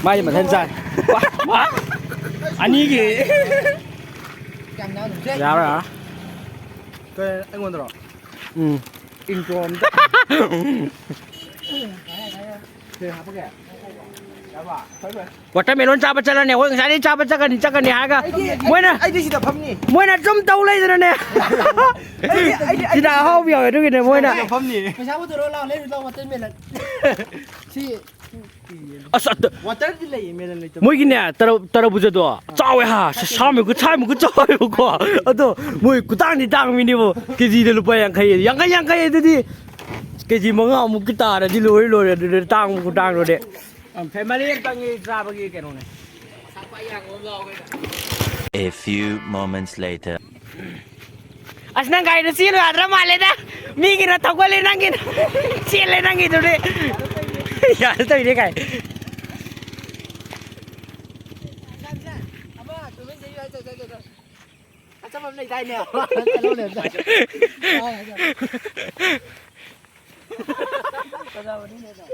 ꯃꯥꯗꯤ ꯃꯊꯟ ꯆꯥꯏ꯫ ꯋꯥ, ꯋꯥ꯫ ꯑꯅꯤꯒꯤ꯫ ꯌꯥꯔꯣꯏ, ꯌꯥꯔꯣꯏ꯫ ꯀꯩ, ꯑꯩꯉꯣꯟꯗꯔꯣ? ꯎꯝ꯫ Intro ꯑꯝꯇ꯫ ꯀꯩ ꯍꯥꯞꯄꯒꯦ? ꯌꯥꯔꯕ? ꯐꯔꯦ, ꯐꯔꯦ꯫ Watermelon ꯆꯥꯕ ꯆꯠꯂꯅꯤ꯫ ꯑꯩꯈꯣꯏ ꯉꯁꯥꯏꯗꯩ ꯆꯥꯕ ꯆꯠꯀꯅꯤ, ꯆꯠꯀꯅꯤ ꯍꯥꯏꯔꯒ ꯑꯩꯗꯤ, ꯃꯣꯏꯅ, ꯑꯩꯗꯤ ꯁꯤꯗ ꯐꯝꯅꯤ꯫ ꯃꯣꯏꯅ ꯁꯨꯝ ꯇꯧ ꯂꯩꯗꯅꯅꯦ꯫ ꯑꯩꯗꯤ, ꯑꯩꯗꯤ, ꯑꯩꯗꯤ ꯁꯤꯗ ꯑꯍꯥꯎꯕ ꯌꯥꯎꯋꯦ, ꯑꯗꯨꯒꯤꯅꯦ ꯃꯣꯏꯅ꯫ ꯁꯤꯗ ꯐꯝꯅꯤ꯫ ꯄꯩꯁꯥ ꯄꯨꯊꯣꯔꯛꯑꯣ ꯂꯥꯛꯑꯣ, ꯂꯩꯔꯨ ꯂꯥꯛꯑꯣ, watermelon꯫ ꯁꯤ꯫ ꯑꯁ, ꯑꯠꯇ-, Waterꯗꯤ ꯂꯩꯌꯦ, melon ꯂꯩꯇꯕ꯫ ꯃꯣꯏꯒꯤꯅꯦ, ꯇꯔ-, ꯇꯔꯕꯨꯖꯗꯣ ꯆꯥꯎꯋꯦ ꯍꯥ, ꯁꯥꯃꯨꯛꯀ, ꯁꯥꯃꯨꯛꯀ ꯆꯥꯎꯋꯦꯕꯀꯣ꯫ ꯑꯗꯣ ꯃꯣꯏ ꯈꯨꯇꯥꯡꯗꯤ ꯇꯥꯡꯕꯤꯅꯦꯕꯣ꯫ ꯀꯦꯖꯤꯗ ꯂꯨꯄꯥ ꯌꯥꯡꯈꯩ, ꯌꯥꯡꯈꯩ, ꯌꯥꯡꯈꯩ ꯑꯗꯨꯗꯤ ꯀꯦꯖꯤ ꯃꯉꯥꯃꯨꯛꯀꯤ ꯇꯥꯔꯗꯤ ꯂꯣꯏꯔꯦ, ꯂꯣꯏꯔꯦ꯫ ꯑꯗꯨꯗꯤ ꯇꯥꯡꯕ ꯈꯨꯇꯥꯡꯗꯨꯗꯤ꯫ Family ꯑꯝꯇꯪꯒꯤ ꯆꯥꯕꯒꯤ ꯀꯩꯅꯣꯅꯦ꯫ A few moments later. ꯑꯁ, ꯅꯪ ꯒꯥꯔꯤꯗꯣ ꯆꯦꯜꯂꯨ ꯌꯥꯗ꯭ꯔ ꯃꯥꯜꯂꯦꯗ꯫ ꯃꯤꯒꯤꯅ ꯊꯧꯒꯠꯂꯦ, ꯅꯪꯒꯤꯅ ꯆꯦꯜꯂꯦ, ꯅꯪꯒꯤꯗꯨꯗꯤ꯫ ꯌꯥꯗ ꯇꯧꯔꯤꯅꯦ ꯀꯥꯏ꯫ ꯑꯃ ꯇꯨꯃꯤꯟ ꯆꯦꯟꯕꯤ ꯍꯥꯏ ꯆꯠ-, ꯆꯠ-, ꯆꯠ-, ꯆꯠ꯫ ꯑꯆꯝꯕ ꯑꯃ ꯂꯩꯗꯥꯏꯅꯦ? ꯆꯠꯍꯧꯅꯦ ꯑꯝꯇ꯫ ꯐꯖꯕꯅꯤꯅꯦ ꯑꯗꯣ꯫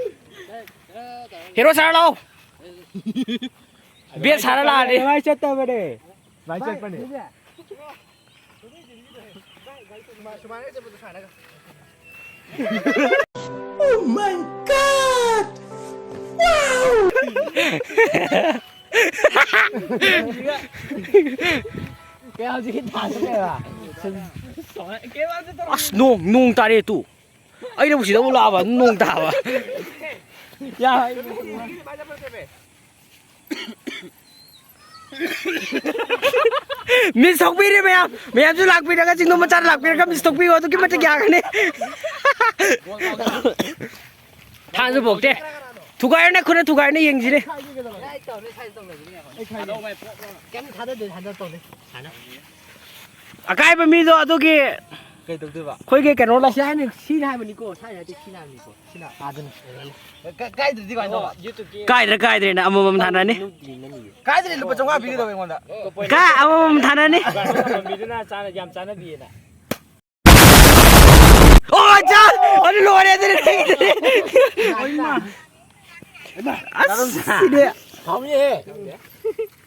ꯍꯦꯔꯣ ꯁꯥꯔ ꯂꯥꯛꯑꯣ꯫ ꯕꯦꯠ ꯁꯥꯔ ꯂꯥꯛꯑꯗꯤ꯫ ꯚꯥꯏ ꯆꯠꯇꯕꯅꯦ꯫ ꯚꯥꯏ ꯆꯠꯄꯅꯦ꯫ Oh my God! Wow! ꯑꯁ, ꯅꯣꯡ, ꯅꯣꯡ ꯇꯥꯔꯦ ꯇꯨ꯫ ꯑꯩꯅꯕꯨ ꯁꯤꯗ ꯑꯃꯨꯛ ꯂꯥꯛꯑꯕ, ꯅꯣꯡ ꯇꯥꯕ꯫ ꯌꯥ꯫ Miss ꯊꯣꯛꯄꯤꯔꯦ ꯃꯌꯥꯝ꯫ ꯃꯌꯥꯝꯁꯨ ꯂꯥꯛꯄꯤꯔꯒ, ꯆꯤꯡꯗꯣꯟ ꯃꯆꯥꯗ ꯂꯥꯛꯄꯤꯔꯒ miss ꯊꯣꯛꯄꯤꯌꯨ, ꯑꯗꯨꯛꯀꯤ ꯃꯇꯤꯛ ꯌꯥꯒꯅꯤ꯫ ꯊꯥꯡꯁꯨ ꯄꯣꯛꯇꯦ꯫ ꯊꯨꯒꯥꯏꯔꯅ ꯈꯨꯠꯅ ꯊꯨꯒꯥꯏꯔꯅ ꯌꯦꯡꯁꯤꯅꯦ꯫ ꯀꯩꯝ ꯊꯥꯗꯗꯦ, ꯊꯥꯗ ꯇꯧꯗꯦ꯫ ꯑꯀꯥꯏꯕ ꯃꯤꯗꯣ ꯑꯗꯨꯒꯤ ꯀꯩ ꯇꯧꯗꯣꯏꯕ? ꯑꯩꯈꯣꯏꯒꯤ ꯀꯩꯅꯣ ꯂꯩ꯫ ꯁꯤ ꯍꯥꯏꯅꯤ, ꯁꯤꯅ ꯍꯥꯏꯕꯅꯤꯀꯣ, ꯁꯥꯏ ꯍꯥꯏꯗꯤ ꯁꯤꯅ ꯍꯥꯏꯕꯅꯤꯀꯣ꯫ ꯁꯤꯅ ꯑꯥꯗꯅꯤ꯫ ꯀ-, ꯀꯥꯏꯗ꯭ꯔꯗꯤ ꯀꯃꯥꯏꯅ ꯇꯧꯕ? ꯀꯥꯏꯗ꯭ꯔꯦ, ꯀꯥꯏꯗ꯭ꯔꯦꯅ ꯑꯃꯃꯝ ꯊꯥꯅꯅꯤ꯫ ꯅꯨꯡꯇꯤ ꯅꯝꯃꯤꯌꯦ꯫ ꯀꯥꯏꯗ꯭ꯔꯗꯤ ꯂꯨꯄꯥ ꯆꯥꯝꯃꯉꯥ ꯄꯤꯒꯗꯕ ꯑꯩꯉꯣꯟꯗ꯫ ꯀꯥ ꯑꯃꯃꯝ ꯊꯥꯅꯅꯤ꯫ ꯄꯥꯝꯕꯤꯗꯨꯅ ꯆꯥꯅ-, ꯌꯥꯝ ꯆꯥꯅꯗꯦꯅ꯫ ꯑꯣ, ꯑꯠꯆꯥ! ꯑꯗꯨ ꯂꯣꯏꯔꯦ, ꯑꯗꯨꯗꯤ꯫ ꯑꯁ, ꯁꯤꯗꯤ꯫ ꯍꯥꯎꯅꯤꯍꯦ꯫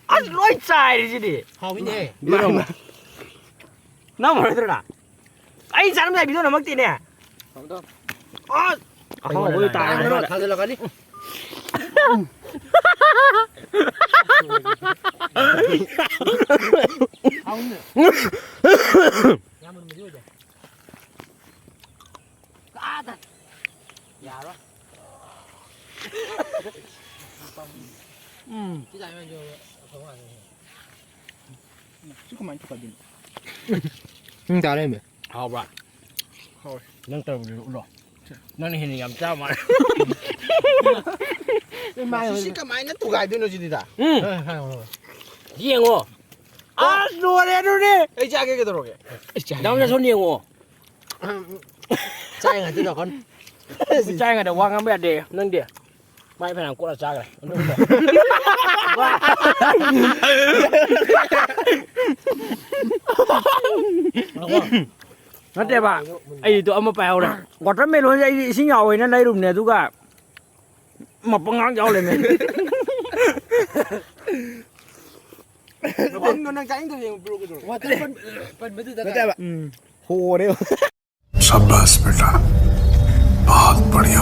ꯑꯁ, ꯂꯣꯏ ꯆꯥꯏꯔꯦ ꯁꯤꯗꯤ꯫ ꯍꯥꯎꯅꯤꯍꯦ꯫ ꯅꯪ ꯍꯧꯔꯣꯏꯗ꯭ꯔꯣ ꯅꯪ? ꯑꯩ ꯆꯥꯔꯝꯗꯥꯏ ꯚꯤꯗꯤꯑꯣ ꯅꯝꯃꯛꯇꯦꯅꯦ꯫ ꯑꯁ! ꯑꯍꯥꯎꯕ ꯇꯥꯔꯦ꯫ ꯊꯥꯖꯤꯜꯂꯛꯀꯅꯤ꯫ ꯌꯥꯔꯣꯏ꯫ ꯎꯝ꯫ ꯁꯤ ꯀꯃꯥꯏꯅ ꯊꯣꯛꯀꯗꯣꯏꯅꯣ? ꯎꯝ, ꯇꯥ ꯂꯩꯔꯝꯃꯦ꯫ ꯍꯥꯎꯕ꯭ꯔꯥ? ꯍꯥꯎꯋꯦ꯫ ꯅꯪ ꯇꯧꯔꯕꯗꯨ ꯎꯠꯂꯣ꯫ ꯅꯪꯅ ꯍꯦꯟꯅ ꯌꯥꯝ ꯆꯥꯕ ꯃꯥꯜꯂꯦ꯫ ꯁꯤ ꯀꯃꯥꯏꯅ ꯊꯨꯒꯥꯏꯗꯣꯏꯅꯣ ꯁꯤꯗꯤ ꯇꯥ? ꯎꯝ꯫ ꯍꯥꯏ, ꯍꯥꯏ, ꯍꯥꯏ꯫ ꯌꯦꯡꯉꯣ꯫ ꯑꯁ, ꯂꯣꯏꯔꯦ ꯑꯗꯨꯗꯤ꯫ ꯑꯩ ꯆꯥꯒꯦ ꯀꯩꯗꯧꯔꯒꯦ? ꯗꯥ ꯅꯦꯜꯁꯟ ꯌꯦꯡꯉꯣ꯫ ꯆꯥꯏ ꯉꯥꯛꯇ ꯇꯧꯀꯥꯟ꯫ ꯆꯥꯏ ꯉꯥꯛꯇ ꯋꯥ ꯉꯥꯡꯕ ꯌꯥꯗꯦ ꯅꯪꯗꯤ꯫ ꯃꯥꯏ ꯐꯅꯌꯥꯝ ꯀꯣꯠꯂ ꯆꯥꯈ꯭ꯔꯦ꯫ ꯅꯠꯇꯦꯕ, ꯑꯩꯗꯣ ꯑꯃ ꯄꯥꯏꯍꯧꯔꯦ꯫ Watermelon ꯁꯦ ꯑꯩꯗꯤ ꯏꯁꯤꯡ ꯌꯥꯎꯋꯦꯅ ꯂꯩꯔꯨꯕꯅꯦ, ꯑꯗꯨꯒ ꯃꯄꯪ ꯉꯥꯛ ꯌꯥꯎ ꯂꯩꯔꯝꯃꯦ꯫ ꯃꯄꯪꯗꯣ ꯅꯪ ꯆꯥꯅꯤꯡꯗ꯭ꯔꯗꯤ ꯌꯦꯡꯉꯨ, ꯄꯤꯔꯛꯑꯣ ꯀꯩꯗꯧꯔꯒꯦ? ꯄꯟꯕꯗꯨꯗ ꯅꯠꯇꯦꯕ꯫ ꯎꯝ꯫ ꯍꯣꯔꯦ꯫ शाबाश बेटा, बहुत बढ़िया।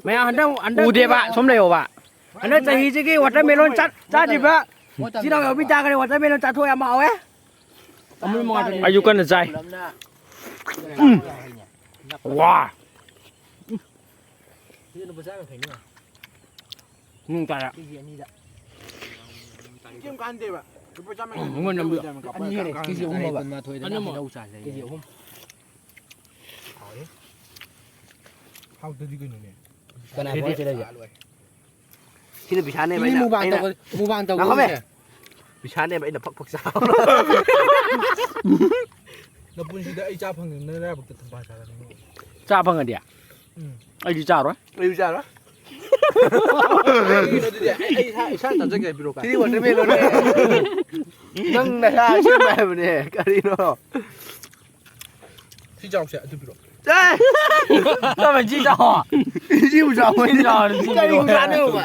ꯃꯌꯥꯝ ꯍꯟꯗꯛ, ꯍꯟꯗꯛ ꯎꯗꯦꯕ, ꯁꯣꯝ ꯂꯩꯌꯣꯕ꯫ ꯍꯟꯗꯛ ꯆꯍꯤꯁꯤꯒꯤ watermelon ꯆꯥ-, ꯆꯥꯗ꯭ꯔꯤꯕ ꯏꯆꯤꯟ ꯏꯅꯥꯎ ꯌꯥꯎꯕꯤ ꯆꯥꯈ꯭ꯔꯦ, watermelon ꯆꯥꯊꯣꯛꯑꯦ, ꯌꯥꯝ ꯍꯥꯎꯋꯦ꯫ ꯑꯩꯁꯨ ꯀꯟꯅ ꯆꯥꯏ꯫ ꯎꯝ꯫ ꯋꯥ꯫ ꯎꯝ, ꯇꯥꯔꯦ꯫ ꯀꯦꯖꯤ ꯑꯅꯤꯗ꯫ ꯀꯩꯝ ꯀꯥꯟꯗꯦꯕ꯫ ꯂꯨꯄꯥ ꯆꯥꯝꯃ ꯎꯝ, ꯃꯉꯣꯟꯗ ꯅꯝꯕꯤꯌꯨ꯫ ꯀꯥꯞꯄ ꯑꯅꯤ ꯍꯦꯜꯂꯦ, ꯀꯥꯟꯗꯦ꯫ ꯀꯦꯖꯤ ꯑꯍꯨꯝ ꯍꯥꯏꯕ꯫ ꯀꯦꯖꯤ ꯑꯍꯨꯝ꯫ ꯍꯩꯅꯧ ꯆꯥꯁꯦ꯫ ꯀꯦꯖꯤ ꯑꯍꯨꯝ꯫ ꯍꯥꯎꯋꯦ꯫ ꯍꯥꯎꯇꯗꯤ ꯀꯩꯅꯣꯅꯦ꯫ ꯀꯅꯥ ꯐꯣꯟ ꯆꯦꯜꯂꯛꯏꯁꯦ? ꯁꯤꯅ ꯄꯩꯁꯥꯅꯦꯕ ꯃꯤ ꯑꯩꯅ, ꯃꯨꯛꯕꯥꯡ ꯑꯩꯅ ꯇꯧꯕ-, ꯃꯨꯛꯕꯥꯡ ꯇꯧꯕ ꯉꯥꯏꯈꯣꯃꯦ꯫ ꯍꯧꯖꯤꯛꯁꯦ꯫ ꯄꯩꯁꯥꯅꯦꯕ ꯑꯩꯅ ꯐꯛ ꯐꯛ ꯆꯥꯕ꯫ ꯅꯄꯨꯟꯁꯤꯗ ꯑꯩ ꯆꯥ ꯐꯪꯗꯅ ꯅꯔꯥꯏꯕꯛꯇ ꯊꯝꯕꯥꯜ ꯁꯥꯠꯂꯅꯤ꯫ ꯆꯥ ꯐꯪꯉꯗꯤ? ꯎꯝ꯫ ꯑꯩꯗꯤ ꯆꯥꯔꯣꯏ꯫ ꯑꯩꯁꯨ ꯆꯥꯔꯣꯏ꯫ ꯀꯩꯒꯤꯅꯣ ꯑꯗꯨꯗꯤ? ꯑꯩ, ꯑꯩ ꯏꯁꯥ, ꯏꯁꯥꯅ ꯆꯥꯖꯒꯦ ꯍꯥꯏꯕꯤꯔꯣ ꯀꯥꯏ? ꯁꯤꯗꯤ watermelon ꯅꯦ꯫ ꯅꯪ ꯅꯁꯥ ꯁꯦꯝꯕ ꯍꯥꯏꯕꯅꯦ꯫ ꯀꯔꯤꯅꯣ? ꯁꯤ ꯆꯥꯎꯁꯦ, ꯑꯗꯨ ꯄꯤꯔꯛꯑꯣ꯫ ꯆꯦ! ꯆꯥꯎ, ꯆꯤ ꯆꯥꯎ꯫ ꯁꯤꯕꯨ ꯆꯥꯎ꯫ ꯁꯤ ꯆꯥꯎ, ꯁꯤ ꯀꯔꯤ ꯆꯥꯎ꯫ ꯆꯥꯅꯤꯡꯉꯨꯕ?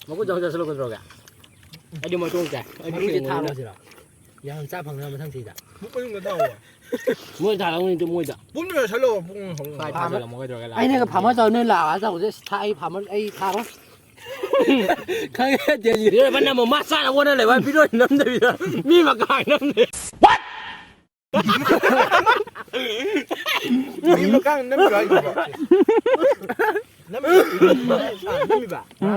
ꯃꯈꯨꯠ ꯆꯥꯎ ꯆꯥꯁꯤꯜꯂꯨ ꯀꯩꯗꯧꯔꯒꯦ? ꯑꯩꯗꯤ ꯃꯇꯣꯡ ꯆꯥꯏ꯫ ꯑꯩꯗꯤ ꯃꯔꯨꯁꯦ ꯊꯥꯔꯣ ꯁꯤꯔꯣ? ꯌꯥꯝ ꯆꯥ ꯐꯪꯅꯕ ꯃꯊꯪ ꯆꯍꯤꯗ꯫ ꯃꯨꯛ ꯃꯅꯨꯡꯗ ꯊꯥꯎꯋꯣ꯫ ꯃꯣꯏ ꯊꯥꯔꯛꯎꯅꯦ ꯃꯣꯏꯗ꯫ ꯄꯨꯟꯅ ꯆꯥꯁꯤꯜꯂꯣ, ꯄꯨꯡ ꯍꯧꯔꯒ꯫ ꯍꯣꯏ, ꯊꯥꯖꯤꯜꯂꯝꯃꯣ ꯀꯩꯗꯧꯔꯒꯦ? ꯑꯩꯅꯒ ꯐꯥꯔꯃꯔ ꯆꯥꯎ ꯅꯣꯏ ꯂꯥꯛꯑꯣ ꯆꯥꯎꯁꯦ꯫ ꯊꯥ-, ꯑꯩ ꯐꯥꯔꯃꯔ, ꯑꯩ ꯊꯥꯔꯣꯏ꯫ ꯈꯪꯉꯦ, ꯗꯦꯜꯂꯤ ꯗ꯭ꯔꯥꯏꯚꯔꯅ ꯑꯃꯨꯛ ꯃꯥ ꯆꯥꯅ ꯑꯣꯟꯅ ꯂꯩꯕ, ꯚꯤꯗꯤꯑꯣ ꯅꯝꯗꯕꯤꯗ ꯃꯤ ꯃꯀꯥ ꯅꯝꯗꯦ꯫ ꯃꯤ ꯃꯀꯥ ꯅꯝꯃꯤꯔꯣ ꯍꯥꯏꯁꯤꯕꯣ? ꯅꯝꯃꯤꯕ? ꯎꯝ꯫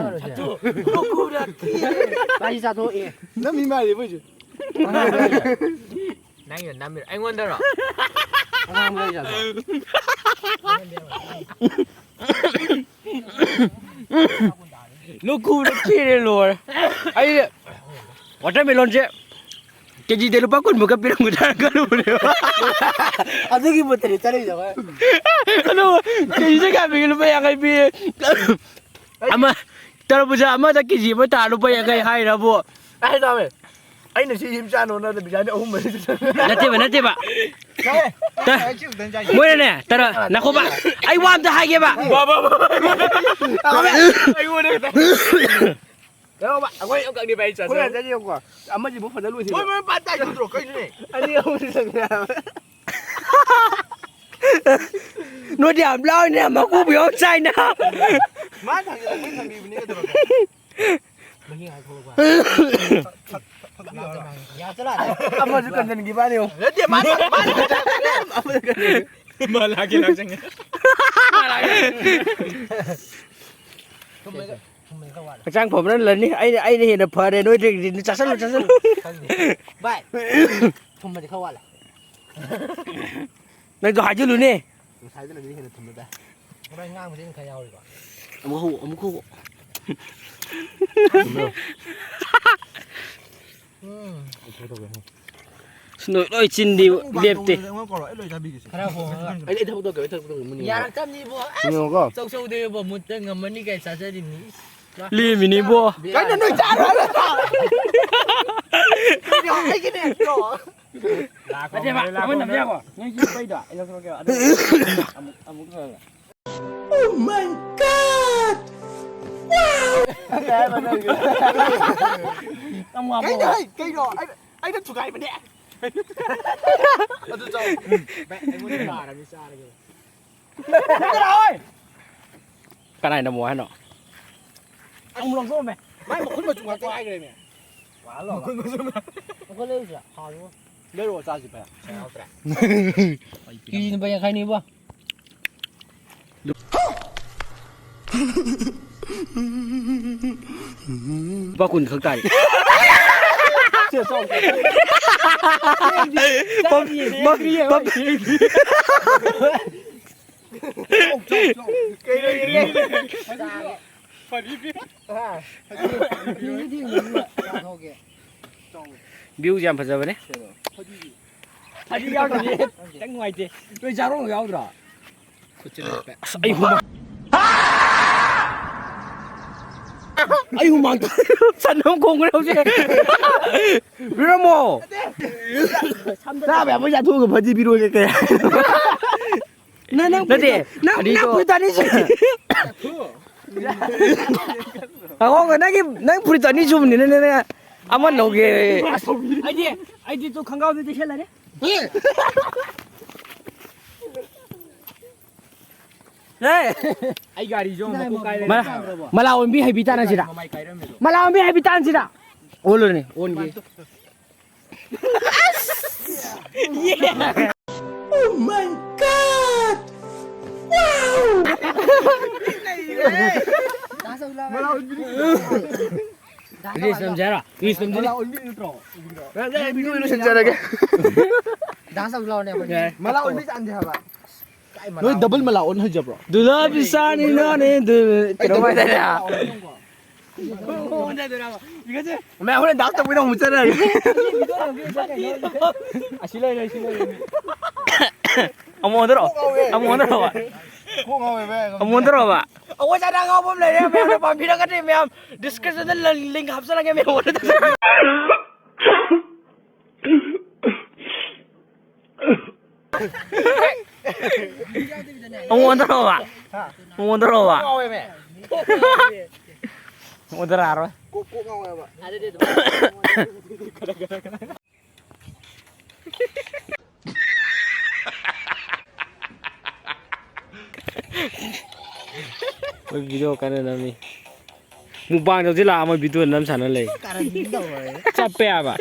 ꯃꯥꯁꯤ ꯆꯥꯊꯣꯛꯑꯦ꯫ ꯅꯝꯃꯤ ꯃꯥꯜꯂꯦ ꯃꯣꯏꯁꯨ꯫ ꯅꯪꯒꯤꯗꯣ ꯅꯝꯃꯤꯔꯣ? ꯑꯩꯉꯣꯟꯗꯔꯣ? ꯑꯉꯥꯡꯕ ꯂꯩꯖꯥꯠꯂꯣ? ꯂꯣꯛ ꯈꯨꯕꯗ ꯈꯤꯔꯦ ꯂꯣꯏꯔꯦ꯫ ꯑꯩ watermelon ꯁꯦ ꯀꯦꯖꯤꯗ ꯂꯨꯄꯥ ꯀꯨꯟꯃꯨꯛꯀ ꯄꯤꯔꯝꯒꯗ꯭ꯔꯥ ꯈꯜꯂꯨꯕꯅꯦꯕ꯫ ꯑꯗꯨꯒꯤ ꯃꯨꯠꯇꯅꯤ ꯆꯠꯂꯤꯗꯣ ꯍꯣꯏ꯫ ꯑꯗꯣ ꯀꯦꯖꯤꯗ ꯀꯌꯥ ꯄꯤꯒꯦ? ꯂꯨꯄꯥ ꯌꯥꯡꯈꯩ ꯄꯤꯌꯦ꯫ ꯑꯃ ꯇꯔꯕꯨꯖꯥ ꯑꯃꯗ ꯀꯦꯖꯤ ꯑꯃ ꯇꯥꯔ ꯂꯨꯄꯥ ꯌꯥꯡꯈꯩ ꯍꯥꯏꯔꯕꯣ? ꯑꯩ ꯇꯥꯃꯦ꯫ ꯑꯩꯅ ꯁꯤ ꯌꯨꯝ ꯆꯥꯅꯣꯅ ꯄꯩꯁꯥꯗꯤ ꯑꯍꯨꯝ ꯃꯔꯤ ꯅꯠꯇꯦꯕ, ꯅꯠꯇꯦꯕ꯫ ꯇ-, ꯃꯣꯏꯅꯅꯦ, ꯇꯔꯥ, ꯅꯈꯣꯕ, ꯑꯩ ꯋꯥ ꯑꯝꯇ ꯍꯥꯏꯒꯦꯕ꯫ ꯑꯩꯉꯣꯟꯗ ꯈꯤꯇꯪ꯫ ꯌꯥꯔꯣꯕ, ꯑꯩꯈꯣꯏ ꯑꯃꯈꯛꯅꯦꯕ ꯑꯩ ꯆꯥꯖꯔ-, ꯑꯩꯈꯣꯏ ꯉꯥꯛꯇꯅꯦꯕꯀꯣ꯫ ꯑꯃꯁꯤꯕꯨ ꯐꯖꯅ ꯂꯣꯏꯁꯤꯜꯂꯣ꯫ ꯃꯣꯏ, ꯃꯣꯏ ꯄꯥꯟ ꯇꯥꯏ ꯎꯗ꯭ꯔꯣ? ꯀꯩꯅꯣꯅꯦ? ꯑꯅꯤ ꯑꯍꯨꯝꯗꯤ ꯆꯪꯉꯦ ꯍꯥꯏꯕ꯫ ꯅꯣꯏꯗꯤ ꯌꯥꯝ ꯂꯥꯎꯔꯤꯅꯦ, ꯃꯀꯨꯕꯨ ꯌꯥꯎ ꯆꯥꯏꯅ꯫ ꯃꯥ ꯊꯥꯡꯖꯜꯂꯛꯄꯩ ꯊꯝꯕꯤꯕꯅꯤ ꯀꯩꯗꯧꯔꯒꯦ? ꯃꯍꯤ ꯉꯥꯏꯍꯥꯛ ꯊꯣꯛꯂꯛꯄ꯫ ꯌꯥ ꯆꯠꯂꯣ ꯑꯥꯗ꯫ ꯑꯃꯁꯨ ꯀꯟꯁꯤꯟꯈꯤꯕꯅꯤ ꯌꯦꯡꯉꯣ꯫ ꯅꯠꯇꯦ, ꯃꯥꯅ, ꯃꯥꯅ ꯀꯟꯁꯤꯜꯂꯛꯄꯅꯦ꯫ ꯑꯃꯁꯨ ꯀꯟꯁꯤꯟꯈꯤ꯫ ꯃꯥ ꯂꯥꯛꯀꯦ ꯂꯥꯛꯆꯪꯉꯦ꯫ ꯊꯨꯝꯕꯗꯤ ꯈꯔ ꯋꯥꯠꯂꯦ꯫ ꯍꯛꯆꯥꯡ ꯐꯕꯅ ꯂꯟꯅꯤ꯫ ꯑꯩꯅ, ꯑꯩꯅ ꯍꯦꯟꯅ ꯐꯔꯦ ꯅꯣꯏꯗꯒꯤꯗꯤ꯫ ꯆꯥꯁꯜꯂꯨ, ꯆꯥꯁꯜꯂꯨ꯫ ꯈꯪꯗꯦ꯫ ꯚꯥꯏ, ꯊꯨꯝꯕꯗꯤ ꯈꯔ ꯋꯥꯠꯂꯦ꯫ ꯅꯪꯁꯨ ꯍꯥꯏꯖꯤꯜꯂꯨꯅꯦ꯫ ꯉꯁꯥꯏꯗꯨꯅꯗꯤ ꯍꯦꯟꯅ ꯊꯨꯝꯃꯦ ꯚꯥꯏ꯫ ꯚꯥꯏ, ꯉꯥꯡꯕꯁꯦ ꯑꯩꯅ ꯈꯔ ꯌꯥꯎꯔꯤꯀꯣ꯫ ꯑꯃꯨꯛ ꯍꯧ, ꯑꯃꯨꯛ ꯍꯧ꯫ ꯎꯝ꯫ ꯁꯤ ꯅꯣꯏ ꯂꯣꯏ ꯆꯤꯟꯗꯤ ꯂꯦꯞꯇꯦ꯫ ꯑꯩꯉꯣꯟꯗ ꯀꯧꯔꯣ, ꯑꯩ ꯂꯣꯏ ꯆꯥꯕꯤꯒꯦꯁꯦ꯫ ꯈꯔ ꯍꯣꯡꯉꯒ꯫ ꯑꯩ, ꯑꯩ ꯊꯕꯛ ꯇꯧꯒꯦ, ꯑꯩ ꯊꯕꯛ ꯇꯧꯒꯦ, ꯃꯨꯟꯅ ꯌꯦꯡꯉꯣ꯫ ꯌꯥꯔꯛꯇꯕꯅꯤꯕꯣ꯫ ꯑꯁ! ꯌꯦꯡꯉꯣꯀꯣ꯫ ꯆꯧ ꯆꯧꯗꯦꯕꯣ, ꯃꯨꯠꯇ ꯉꯝꯃꯅꯤ ꯀꯥꯏ ꯆꯥꯖꯔꯤꯕꯅꯤ꯫ ꯏꯁ! ꯂꯦꯝꯃꯤꯅꯤꯕꯣ꯫ ꯀꯩꯅꯣ ꯅꯣꯏ ꯆꯥꯔꯣ ꯍꯥꯏꯕ ꯅꯠꯇ꯭ꯔꯣ? ꯀꯩꯅꯣ ꯑꯩꯒꯤꯅꯦ ꯍꯥꯏꯕ꯭ꯔꯣ? ꯅꯠꯇꯦꯕ, ꯑꯃ ꯅꯝꯖꯔꯣ꯫ ꯅꯣꯏꯒꯤ ꯄꯩꯗꯣ ꯑꯩ ꯂꯧꯊꯣꯔꯛꯀꯦꯕ꯫ ꯑꯗꯨ ꯑꯃꯨꯛ, ꯑꯃꯨꯛ ꯇꯧꯔꯒ꯫ Oh my God! Wow! ꯀꯩ ꯍꯥꯏꯕ ꯅꯪꯒꯤꯗꯣ? ꯌꯥꯝ ꯋꯥꯕ ꯀꯩꯅꯣ ꯋꯥ꯫ ꯍꯥꯏ-, ꯀꯩꯅꯣ? ꯑꯩꯅ, ꯑꯩꯅ ꯊꯨꯒꯥꯏꯕꯅꯦ꯫ ꯑꯗꯨ ꯆꯥꯎ꯫ ꯎꯝ꯫ ꯑꯩꯉꯣꯟꯗ ꯇꯥꯔꯕꯅꯤ, ꯆꯥꯔꯒꯦ꯫ ꯀꯅꯥꯏ ꯅꯝꯃꯣ ꯍꯥꯏꯅꯣ? ꯑꯃꯨꯛ ꯂꯧꯊꯣꯛꯑꯝꯃꯦ꯫ ꯃꯥꯏ ꯃꯈꯨꯠ ꯃꯆꯨ ꯉꯥꯛꯇ ꯍꯥꯏꯈ꯭ꯔꯦꯅꯦ꯫ ꯋꯥꯍꯜꯂꯣ꯫ ꯃꯈꯨꯠ ꯃꯆꯨ ꯉꯥꯛꯇ꯫ ꯃꯈꯨꯠ ꯂꯩꯔꯨꯁꯤꯔꯥ? ꯍꯥꯎꯕ꯫ ꯂꯩꯔꯛꯑꯣ, ꯆꯥꯁꯤ ꯐꯔꯦ꯫ ꯄꯩꯁꯥ ꯌꯥꯎꯗ꯭ꯔꯦ꯫ ꯀꯦꯖꯤ ꯂꯨꯄꯥ ꯌꯥꯡꯈꯩꯅꯤꯕꯣ꯫ ꯂꯨꯄꯥ ꯀꯨꯟ ꯈꯛ ꯇꯥꯔꯤ꯫ ꯁꯦ, ꯆꯥꯎ, ꯆꯥꯎ꯫ ꯄꯝ-, ꯄꯝ-, ꯄꯝ-, ꯀꯩꯅꯣ ꯌꯦꯡꯉꯦ? ꯐꯗꯤꯗꯤ ꯌꯦꯡꯅꯤꯡꯕ ꯆꯥꯊꯣꯛꯀꯦ꯫ Viewꯁꯦ ꯌꯥꯝ ꯐꯖꯕꯅꯦ꯫ ꯐꯗꯤ ꯌꯥꯎꯗ꯭ꯔꯗꯤ ꯈꯤꯇꯪ ꯅꯨꯡꯉꯥꯏꯇꯦ꯫ ꯅꯣꯏ ꯆꯥꯔꯣꯡ ꯌꯥꯎꯗ꯭ꯔꯣ? ꯑꯁ, ꯑꯩ ꯍꯨꯃꯥꯡ-, ꯑꯩ ꯍꯨꯃꯥꯡ ꯁꯟ ꯑꯃ ꯈꯣꯡꯈ꯭ꯔꯦ ꯍꯧꯖꯤꯛ꯫ ꯄꯤꯔꯝꯃꯣ꯫ ꯆꯥꯕ ꯌꯥꯕ ꯆꯥꯊꯣꯛꯑꯒ ꯐꯗꯤ ꯄꯤꯔꯣꯏꯒꯦ ꯀꯩ ꯍꯥꯏꯅꯣ? ꯅꯪ, ꯅꯪ ꯅꯠꯇꯦ, ꯐꯨꯔꯤꯠ, ꯅꯪ, ꯐꯗꯤꯗꯣ ꯅꯪ ꯐꯨꯔꯤꯠ ꯑꯅꯤ ꯁꯨꯏ꯫ ꯑꯉꯥꯎꯕ, ꯅꯪꯒꯤ, ꯅꯪ ꯐꯨꯔꯤꯠꯇꯣ ꯑꯅꯤ ꯁꯨꯕꯅꯤꯅ ꯅꯪ ꯑꯃ ꯂꯧꯒꯦ꯫ ꯑꯩꯗꯤ, ꯑꯩꯗꯤ ꯇꯨ ꯈꯪꯒꯥꯎꯗꯨꯗꯤ ꯁꯦꯠꯂꯅꯤ꯫ ꯍꯦ! ꯑꯩ ꯒꯥꯔꯤꯁꯨ ꯑꯃꯨꯛ ꯃꯀꯣꯛ ꯀꯥꯏꯔꯦ꯫ ꯃꯂꯥ, ꯃꯂꯥ ꯑꯣꯟꯕꯤ ꯍꯩꯕꯤ ꯇꯥꯟꯅꯁꯤꯔ? ꯃꯃꯥꯏ ꯀꯥꯏꯔꯝꯃꯦꯗꯣ꯫ ꯃꯂꯥ ꯑꯣꯟꯕꯤ ꯍꯩꯕꯤ ꯇꯥꯟꯁꯤꯔ? ꯑꯣꯜꯂꯨꯔꯅꯤ, ꯑꯣꯟꯒꯦ꯫ Oh my God! Wow! Reels ꯅꯝꯖꯦ ꯍꯥꯏꯔꯣ? Reels ꯅꯝꯖꯦ꯫ ꯃꯂꯥ ꯑꯣꯟꯕꯤ ꯅꯠꯇ꯭ꯔꯣ? ꯂꯣꯏꯁꯤꯟꯖꯔꯒꯦ꯫ Dance ꯇꯧꯁꯤ ꯂꯥꯛꯑꯣꯅꯦ ꯑꯩꯈꯣꯏ꯫ ꯌꯥꯏ꯫ ꯃꯂꯥ ꯑꯣꯟꯕꯤ ꯆꯥꯟꯗꯦ ꯍꯥꯏꯕ꯫ ꯀꯥꯏ ꯃꯂꯥ ꯅꯣꯏ double ꯑꯣꯟꯕꯤ? ꯃꯂꯥ ꯑꯣꯟ ꯍꯩꯖꯕ꯭ꯔꯣ? ꯗꯨꯂꯥ ꯕꯤꯁꯥꯅꯤ ꯅꯣꯅꯦ ꯗꯨ-, ꯀꯩꯅꯣ ꯍꯥꯏꯇꯥꯔꯦ꯫ ꯃꯂꯥ ꯑꯣꯟꯕꯤ ꯌꯦꯡꯉꯨꯀꯣ꯫ ꯃꯌꯥꯝ ꯍꯣꯔꯦꯟ ꯗꯥꯛ ꯇꯧꯕꯩꯗ ꯑꯃꯨꯛ ꯆꯠꯂꯒꯦ꯫ ꯑꯁꯤ ꯂꯩꯔꯦ, ꯑꯁꯤ ꯂꯩꯔꯦ꯫ ꯑꯃꯨꯛ ꯑꯣꯟꯊꯣꯔꯛꯑꯣ꯫ ꯑꯃꯨꯛ ꯑꯣꯟꯊꯣꯔꯛꯑꯣꯕ꯫ ꯀꯣꯛ ꯉꯥꯎꯋꯦ ꯚꯥꯏ꯫ ꯑꯃꯨꯛ ꯑꯣꯟꯊꯣꯔꯛꯑꯣꯕ꯫ ꯑꯩꯈꯣꯏ ꯆꯥꯅ ꯑꯉꯥꯎꯕ ꯑꯃ ꯂꯩꯔꯦ, ꯃꯌꯥꯝꯅ ꯄꯥꯝꯕꯤꯔꯒꯗꯤ ꯃꯌꯥꯝ description ꯗ link ꯍꯥꯞꯆꯔꯒꯦ, ꯃꯌꯥꯝ ꯑꯣꯟꯊꯣꯔꯛꯑꯣ꯫ ꯑꯃꯨꯛ ꯑꯣꯟꯊꯣꯔꯛꯑꯣꯕ꯫ ꯑꯃꯨꯛ ꯑꯣꯟꯊꯣꯔꯛꯑꯣꯕ꯫ ꯉꯥꯎꯋꯦꯃꯦ꯫ ꯑꯃꯨꯛ ꯑꯣꯟꯊꯣꯔꯛꯑꯔꯣꯏ꯫ ꯀꯣꯛ, ꯀꯣꯛ ꯉꯥꯎꯋꯦꯕ꯫ ꯃꯣꯏ video ꯀꯟꯅ ꯅꯝꯃꯤ꯫ Mukbang ꯇꯧꯁꯤ ꯂꯥꯛꯑꯣ, ꯃꯣꯏ video ꯅꯝ ꯁꯥꯟꯅ ꯂꯩ꯫ ꯀꯔꯟ ꯇꯧꯔꯦ꯫ ꯆꯞꯄꯦ ꯍꯥꯏꯕ꯫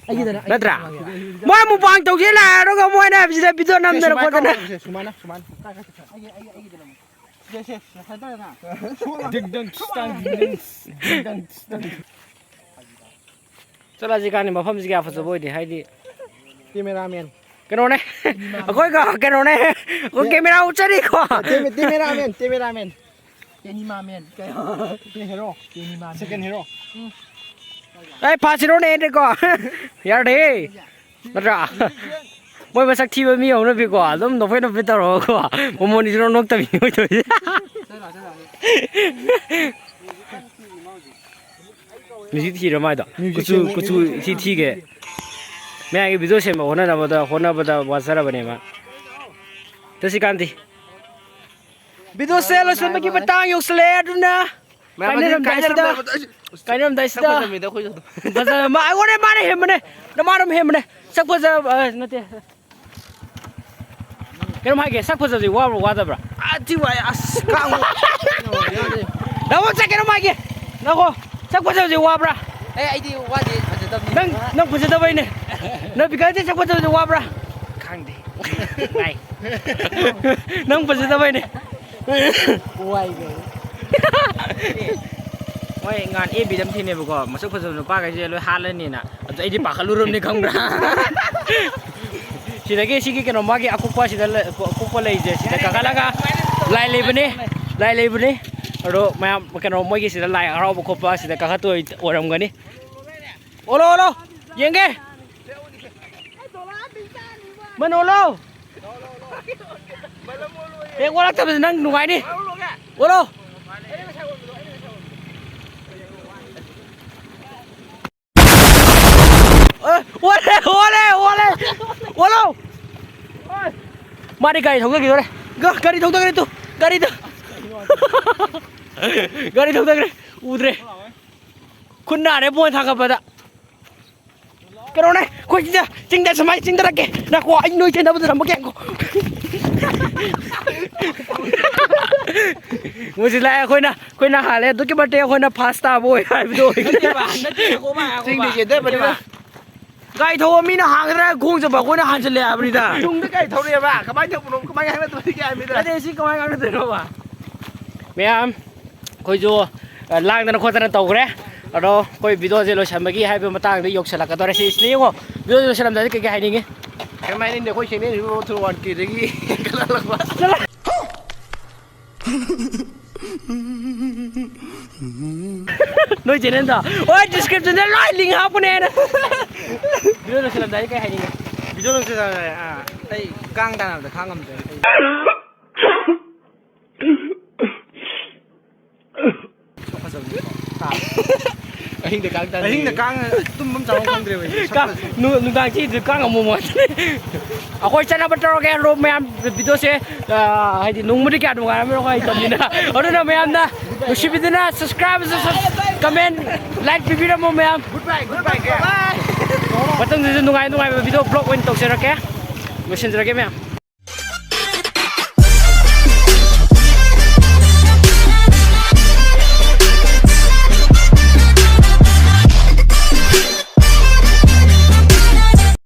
ꯑꯩꯒꯤꯗꯅ, ꯅꯠꯇ꯭ꯔꯥ? ꯑꯩꯒꯤꯗꯅ꯫ ꯃꯣꯏ mukbang ꯇꯧꯁꯤ ꯂꯥꯛꯑꯦ, ꯑꯗꯨꯒ ꯃꯣꯏꯅ ꯁꯤꯗ video ꯁꯦ, ꯅꯝꯗꯅ ꯁꯨꯃꯥꯏꯅ ꯈꯣꯠꯇꯅ꯫ ꯇꯧꯔꯁꯦ, ꯁꯨꯃꯥꯏꯅ, ꯁꯨꯃꯥꯏꯅ꯫ ꯑꯩꯒꯤ, ꯑꯩꯒꯤ, ꯑꯩꯒꯤꯗꯅ ꯑꯃꯨꯛ꯫ ꯁꯦ, ꯁꯦ, ꯁꯦ, ꯍꯥꯏꯇꯥꯔꯦꯅ꯫ ꯁꯣꯝꯅ꯫ ꯗꯤꯡ ꯗꯪ ꯁ꯭ꯇꯪ, ꯗꯤꯡ ꯗꯪ ꯁ꯭ꯇꯪ꯫ ꯆꯠꯂꯁꯤ ꯀꯥꯟꯗꯤ ꯃꯐꯝꯁꯤ ꯀꯌꯥ ꯐꯖꯕ ꯑꯣꯏꯗꯦ, ꯍꯥꯏꯗꯤ꯫ Cameraman꯫ ꯀꯩꯅꯣꯅꯦ꯫ ꯑꯩꯈꯣꯏꯒ ꯀꯩꯅꯣꯅꯦ꯫ ꯑꯩꯈꯣꯏ camera ꯎꯠꯆꯔꯤꯀꯣ꯫ Cameraman, cameraman꯫ Cameraman꯫ ꯀꯩ ꯍꯥꯏꯔꯣ? Cameraman꯫ Second hero꯫ ꯑꯩ first hero ꯅꯦ ꯀꯣ꯫ ꯌꯥꯔꯦ꯫ ꯅꯠꯇ꯭ꯔꯥ? ꯃꯣꯏ ꯃꯁꯛ ꯊꯤꯕ ꯃꯤ ꯍꯧꯅꯕꯤꯀꯣ꯫ ꯑꯗꯨꯝ ꯅꯣꯛꯐꯦꯠ ꯅꯣꯛꯐꯦꯠ ꯇꯧꯔꯒꯀꯣ꯫ ꯃꯣꯃꯣꯟ ꯏꯁꯣꯔ ꯅꯣꯛꯇꯕꯤ ꯑꯣꯏꯗꯣꯏꯁꯦ꯫ ꯃ꯭ꯌꯨꯖꯤꯛ ꯊꯤꯔ ꯃꯥꯏꯗꯣ꯫ ꯃ꯭ꯌꯨꯖꯤꯛ ꯀꯨꯆꯨ, ꯁꯦꯝꯃꯣ꯫ ꯀꯨꯆꯨ ꯏꯊꯤ ꯊꯤꯒꯦ꯫ ꯃꯌꯥꯝꯒꯤ video ꯁꯦꯝꯕ ꯍꯣꯠꯅꯅꯕꯗ, ꯍꯣꯠꯅꯕꯗ ꯋꯥꯖꯔꯕꯅꯦ ꯃꯥ꯫ ꯆꯠꯁꯤꯀꯥꯟꯗꯤ꯫ Video ꯁꯦ ꯂꯣꯏꯁꯤꯟꯕꯒꯤ ꯃꯇꯥꯡ ꯌꯧꯁꯤꯜꯂꯛꯑꯦ, ꯑꯗꯨꯅ ꯃꯌꯥꯝ ꯑꯗꯨꯝ ꯀꯥꯏꯅꯔꯝꯗꯥꯏꯁꯤꯗ, ꯀꯥꯏꯅꯔꯝꯗꯥꯏꯁꯤꯗ꯫ ꯁꯛ ꯐꯖꯕꯤꯗ ꯑꯩꯈꯣꯏꯁꯨ ꯑꯗꯨꯝ꯫ ꯐꯖꯕ ꯃꯥ-, ꯑꯩꯉꯣꯟꯗ ꯃꯥꯅ ꯍꯦꯟꯕꯅꯦ꯫ ꯅꯃꯥꯅ ꯑꯗꯨꯝ ꯍꯦꯟꯕꯅꯦ꯫ ꯁꯛ ꯐꯖꯕ, ꯑ, ꯅꯠꯇꯦ꯫ ꯀꯩꯅꯣꯝ ꯍꯥꯏꯒꯦ, ꯁꯛ ꯐꯖꯕꯁꯤ ꯋꯥꯕ꯭ꯔꯥ ꯋꯥꯗꯕ꯭ꯔꯥ? ꯑꯥ, ꯊꯤ ꯋꯥꯏ, ꯑꯁ, ꯀꯥꯡ꯫ ꯅꯪꯉꯣꯟꯗ ꯀꯩꯅꯣꯝ ꯍꯥꯏꯒꯦ, ꯅꯪꯀꯣ, ꯁꯛ ꯐꯖꯕꯁꯤ ꯋꯥꯕ꯭ꯔꯥ? ꯑꯦ, ꯑꯩꯗꯤ ꯋꯥꯗꯦ, ꯐꯖꯗꯕꯅꯤ꯫ ꯅꯪ, ꯅꯪ ꯐꯖꯗꯕꯩꯅꯦ꯫ ꯅꯪ ꯕꯤꯀꯜꯁꯦ ꯁꯛ ꯐꯖꯕꯁꯤ ꯋꯥꯕ꯭ꯔꯥ? ꯈꯪꯗꯦ꯫ ꯋꯥꯏ꯫ ꯅꯪ ꯐꯖꯗꯕꯩꯅꯦ꯫ ꯋꯥꯏ ꯀꯩꯅꯣ꯫ ꯃꯣꯏ ꯉꯍꯥꯟ F B ꯗ ꯑꯃ ꯊꯦꯡꯅꯩꯕꯀꯣ, ꯃꯁꯛ ꯐꯖꯕ ꯅꯨꯄꯥꯈꯩꯁꯦ ꯂꯣꯏ ꯍꯥꯠꯂꯅꯤꯅ꯫ ꯑꯗꯨ ꯑꯩꯗꯤ ꯄꯥꯈꯠꯂꯨꯔꯕꯅꯤ, ꯈꯪꯕ꯭ꯔꯥ? ꯁꯤꯗꯒꯤ ꯁꯤꯒꯤ ꯀꯩꯅꯣ ꯃꯥꯒꯤ ꯑꯀꯨꯞꯄ ꯁꯤꯗ ꯂꯩ-, ꯑꯀꯨꯞꯄ ꯂꯩꯁꯦ ꯁꯤꯗ ꯀꯥꯈꯠꯂꯒ ꯂꯥꯏ ꯂꯩꯕꯅꯦ, ꯂꯥꯏ ꯂꯩꯕꯅꯦ꯫ ꯑꯗꯣ ꯃꯌꯥꯝ ꯀꯩꯅꯣ ꯃꯣꯏꯒꯤ ꯁꯤꯗ ꯂꯥꯏ ꯍꯔꯥꯎꯕ ꯈꯣꯠꯄ ꯁꯤꯗ ꯀꯥꯈꯠꯇꯣꯏ ꯑꯣꯏꯔꯝꯒꯅꯤ꯫ ꯑꯣꯂꯣ, ꯑꯣꯂꯣ, ꯌꯦꯡꯒꯦ꯫ ꯃꯟ ꯑꯣꯂꯣ꯫ ꯍꯦꯛ ꯑꯣꯜꯂꯛꯇꯕꯗ ꯅꯪ ꯅꯨꯡꯉꯥꯏꯅꯤ꯫ ꯑꯣꯂꯣ꯫ ꯑꯦ, ꯑꯣꯜꯂꯦ, ꯑꯣꯜꯂꯦ, ꯑꯣꯜꯂꯦ꯫ ꯑꯣꯜꯂꯣ꯫ ꯃꯥꯗꯤ ꯒꯥꯔꯤ ꯊꯧꯗꯈꯤꯗꯣꯔꯦ꯫ ꯒ-, ꯒꯥꯔꯤ ꯊꯧꯗꯈ꯭ꯔꯦ ꯇꯨ꯫ ꯒꯥꯔꯤꯗ꯫ ꯒꯥꯔꯤ ꯊꯧꯗꯈ꯭ꯔꯦ꯫ ꯎꯗ꯭ꯔꯦ꯫ ꯈꯨꯠ ꯅꯥꯔꯦ ꯕꯣꯟ ꯊꯥꯡꯒꯠꯄꯗ꯫ ꯀꯩꯅꯣꯅꯦ, ꯑꯩꯈꯣꯏ ꯁꯤꯗ ꯆꯤꯡꯗ ꯁꯨꯃꯥꯏꯅ ꯆꯤꯡꯊꯔꯛꯀꯦ꯫ ꯉꯥꯏꯈꯣ, ꯑꯩ ꯅꯣꯏ ꯆꯦꯟꯅꯕꯗ ꯊꯝꯃꯒꯦ, ꯉꯥꯏꯈꯣ꯫ ꯃꯣꯏꯁꯤ ꯂꯥꯛꯑꯦ, ꯑꯩꯈꯣꯏꯅ, ꯑꯩꯈꯣꯏꯅ ꯍꯥꯜꯂꯦ꯫ ꯑꯗꯨꯛꯀꯤ ꯃꯇꯤꯛ ꯑꯩꯈꯣꯏꯅ ꯐꯥꯁ ꯇꯥꯕ ꯑꯣꯏ ꯍꯥꯏꯕꯗꯣ ꯑꯣꯏ꯫ ꯅꯠꯇꯦꯕ, ꯅꯠꯇꯦ, ꯉꯥꯏꯈꯣꯕ, ꯉꯥꯏꯈꯣꯕ꯫ ꯆꯤꯡꯗꯤ ꯆꯦꯟꯊꯕꯅꯤꯅ꯫ ꯒꯥꯔꯤ ꯊꯧꯕ ꯃꯤꯅ ꯍꯥꯟꯒꯗ꯭ꯔꯥ ꯈꯣꯡ ꯆꯠꯄ ꯑꯩꯈꯣꯏꯅ ꯍꯥꯟꯖꯜꯂꯦ ꯍꯥꯏꯕꯅꯤꯗ꯫ ꯇꯨꯡꯗ ꯒꯥꯔꯤ ꯊꯧꯔꯛꯑꯦꯕ, ꯀꯃꯥꯏꯅ ꯇꯧꯕꯅꯣ, ꯀꯃꯥꯏꯅ ꯍꯥꯏꯅꯗꯣꯔꯤꯒꯦ ꯍꯥꯏꯕꯅꯤꯗ꯫ ꯅꯠꯇꯦ, ꯁꯤ ꯀꯃꯥꯏꯅ ꯉꯥꯡꯅꯗꯣꯏꯅꯣꯕ? ꯃꯌꯥꯝ, ꯑꯩꯈꯣꯏꯁꯨ, ꯑ, ꯂꯥꯡꯗꯅ ꯈꯣꯠꯇꯅ ꯇꯧꯈ꯭ꯔꯦ꯫ ꯑꯗꯣ ꯑꯩꯈꯣꯏ ꯚꯤꯗꯤꯑꯣꯁꯦ ꯂꯣꯏꯁꯟꯕꯒꯤ ꯍꯥꯏꯕ ꯃꯇꯥꯡꯗ ꯌꯧꯁꯜꯂꯛꯀꯗꯧꯔꯦ꯫ ꯁꯤ, ꯁꯤꯗ ꯌꯦꯡꯉꯣ, ꯚꯤꯗꯤꯑꯣꯁꯦ ꯂꯣꯏꯁꯜꯂꯝꯗꯥꯏꯗ ꯀꯩꯀꯩ ꯍꯥꯏꯅꯤꯡꯉꯤ? ꯀꯩꯝ ꯍꯥꯏꯅꯤꯡꯗꯦ, ꯑꯩꯈꯣꯏ ꯁꯦꯡꯅꯔꯤꯕ ꯊ꯭ꯔꯨ ꯋꯥꯟ ꯀꯦꯗꯒꯤ ꯍꯦꯟꯒꯠꯂꯛꯄ꯫ ꯅꯣꯏ ꯆꯦꯅꯦꯜꯗꯣ? ꯍꯣꯏ, ꯗꯤꯁꯀ꯭ꯔꯤꯞꯁꯟꯗ ꯂꯣꯏ ꯂꯤꯡ ꯍꯥꯞꯄꯅꯦ ꯑꯩꯅ꯫ ꯚꯤꯗꯤꯑꯣ ꯂꯣꯏꯁꯜꯂꯝꯗꯥꯏꯗ ꯀꯩ ꯍꯥꯏꯅꯤꯡꯉꯤ? ꯚꯤꯗꯤꯑꯣ ꯂꯣꯏꯁꯜꯂꯝꯗꯥꯏꯗ, ꯑꯥ, ꯑꯩ ꯀꯥꯡ ꯇꯥꯟꯅꯕꯗ ꯈꯥꯡ ꯉꯝꯗ꯭ꯔꯦ꯫ ꯑꯍꯤꯡꯗ ꯀꯥꯡ ꯇꯥꯟꯅꯩꯌꯦ꯫ ꯑꯍꯤꯡꯗ ꯀꯥꯡ ꯇꯨꯝꯕ ꯑꯃ ꯆꯥꯐꯝ ꯈꯪꯗ꯭ꯔꯦꯕ ꯑꯩꯁꯦ꯫ ꯀꯥꯡ, ꯁꯛꯄꯁꯦ꯫ ꯅꯨ-, ꯅꯨꯡꯗꯥꯡ ꯆꯤꯛꯏꯗꯨ ꯀꯥꯡ ꯑꯃꯣꯝ ꯉꯥꯛꯇꯅꯦ꯫ ꯑꯩꯈꯣꯏ ꯆꯠꯅꯕ ꯇꯧꯔꯒꯦ, ꯔꯣ ꯃꯌꯥꯝ, ꯚꯤꯗꯤꯑꯣꯁꯦ, ꯑ, ꯍꯥꯏꯗꯤ ꯅꯣꯡꯃꯗꯤ ꯀꯌꯥ ꯅꯨꯡꯉꯥꯏꯔꯝꯃꯔꯣꯏ ꯑꯩꯈꯣꯏ ꯍꯩꯇꯕꯅꯤꯅ꯫ ꯑꯗꯨꯅ ꯃꯌꯥꯝꯅ ꯅꯨꯡꯁꯤꯕꯤꯗꯨꯅ subscribe, comment, like ꯄꯤꯕꯤꯔꯝꯃꯣ ꯃꯌꯥꯝ꯫ Goodbye, goodbye, goodbye꯫ ꯃꯊꯪꯗꯁꯨ ꯅꯨꯡꯉꯥꯏ ꯅꯨꯡꯉꯥꯏꯕ ꯚꯤꯗꯤꯑꯣ vlog ꯑꯣꯏꯅ ꯇꯧꯖꯔꯛꯀꯦ꯫ ꯂꯣꯏꯁꯤꯟꯖꯔꯒꯦ ꯃꯌꯥꯝ꯫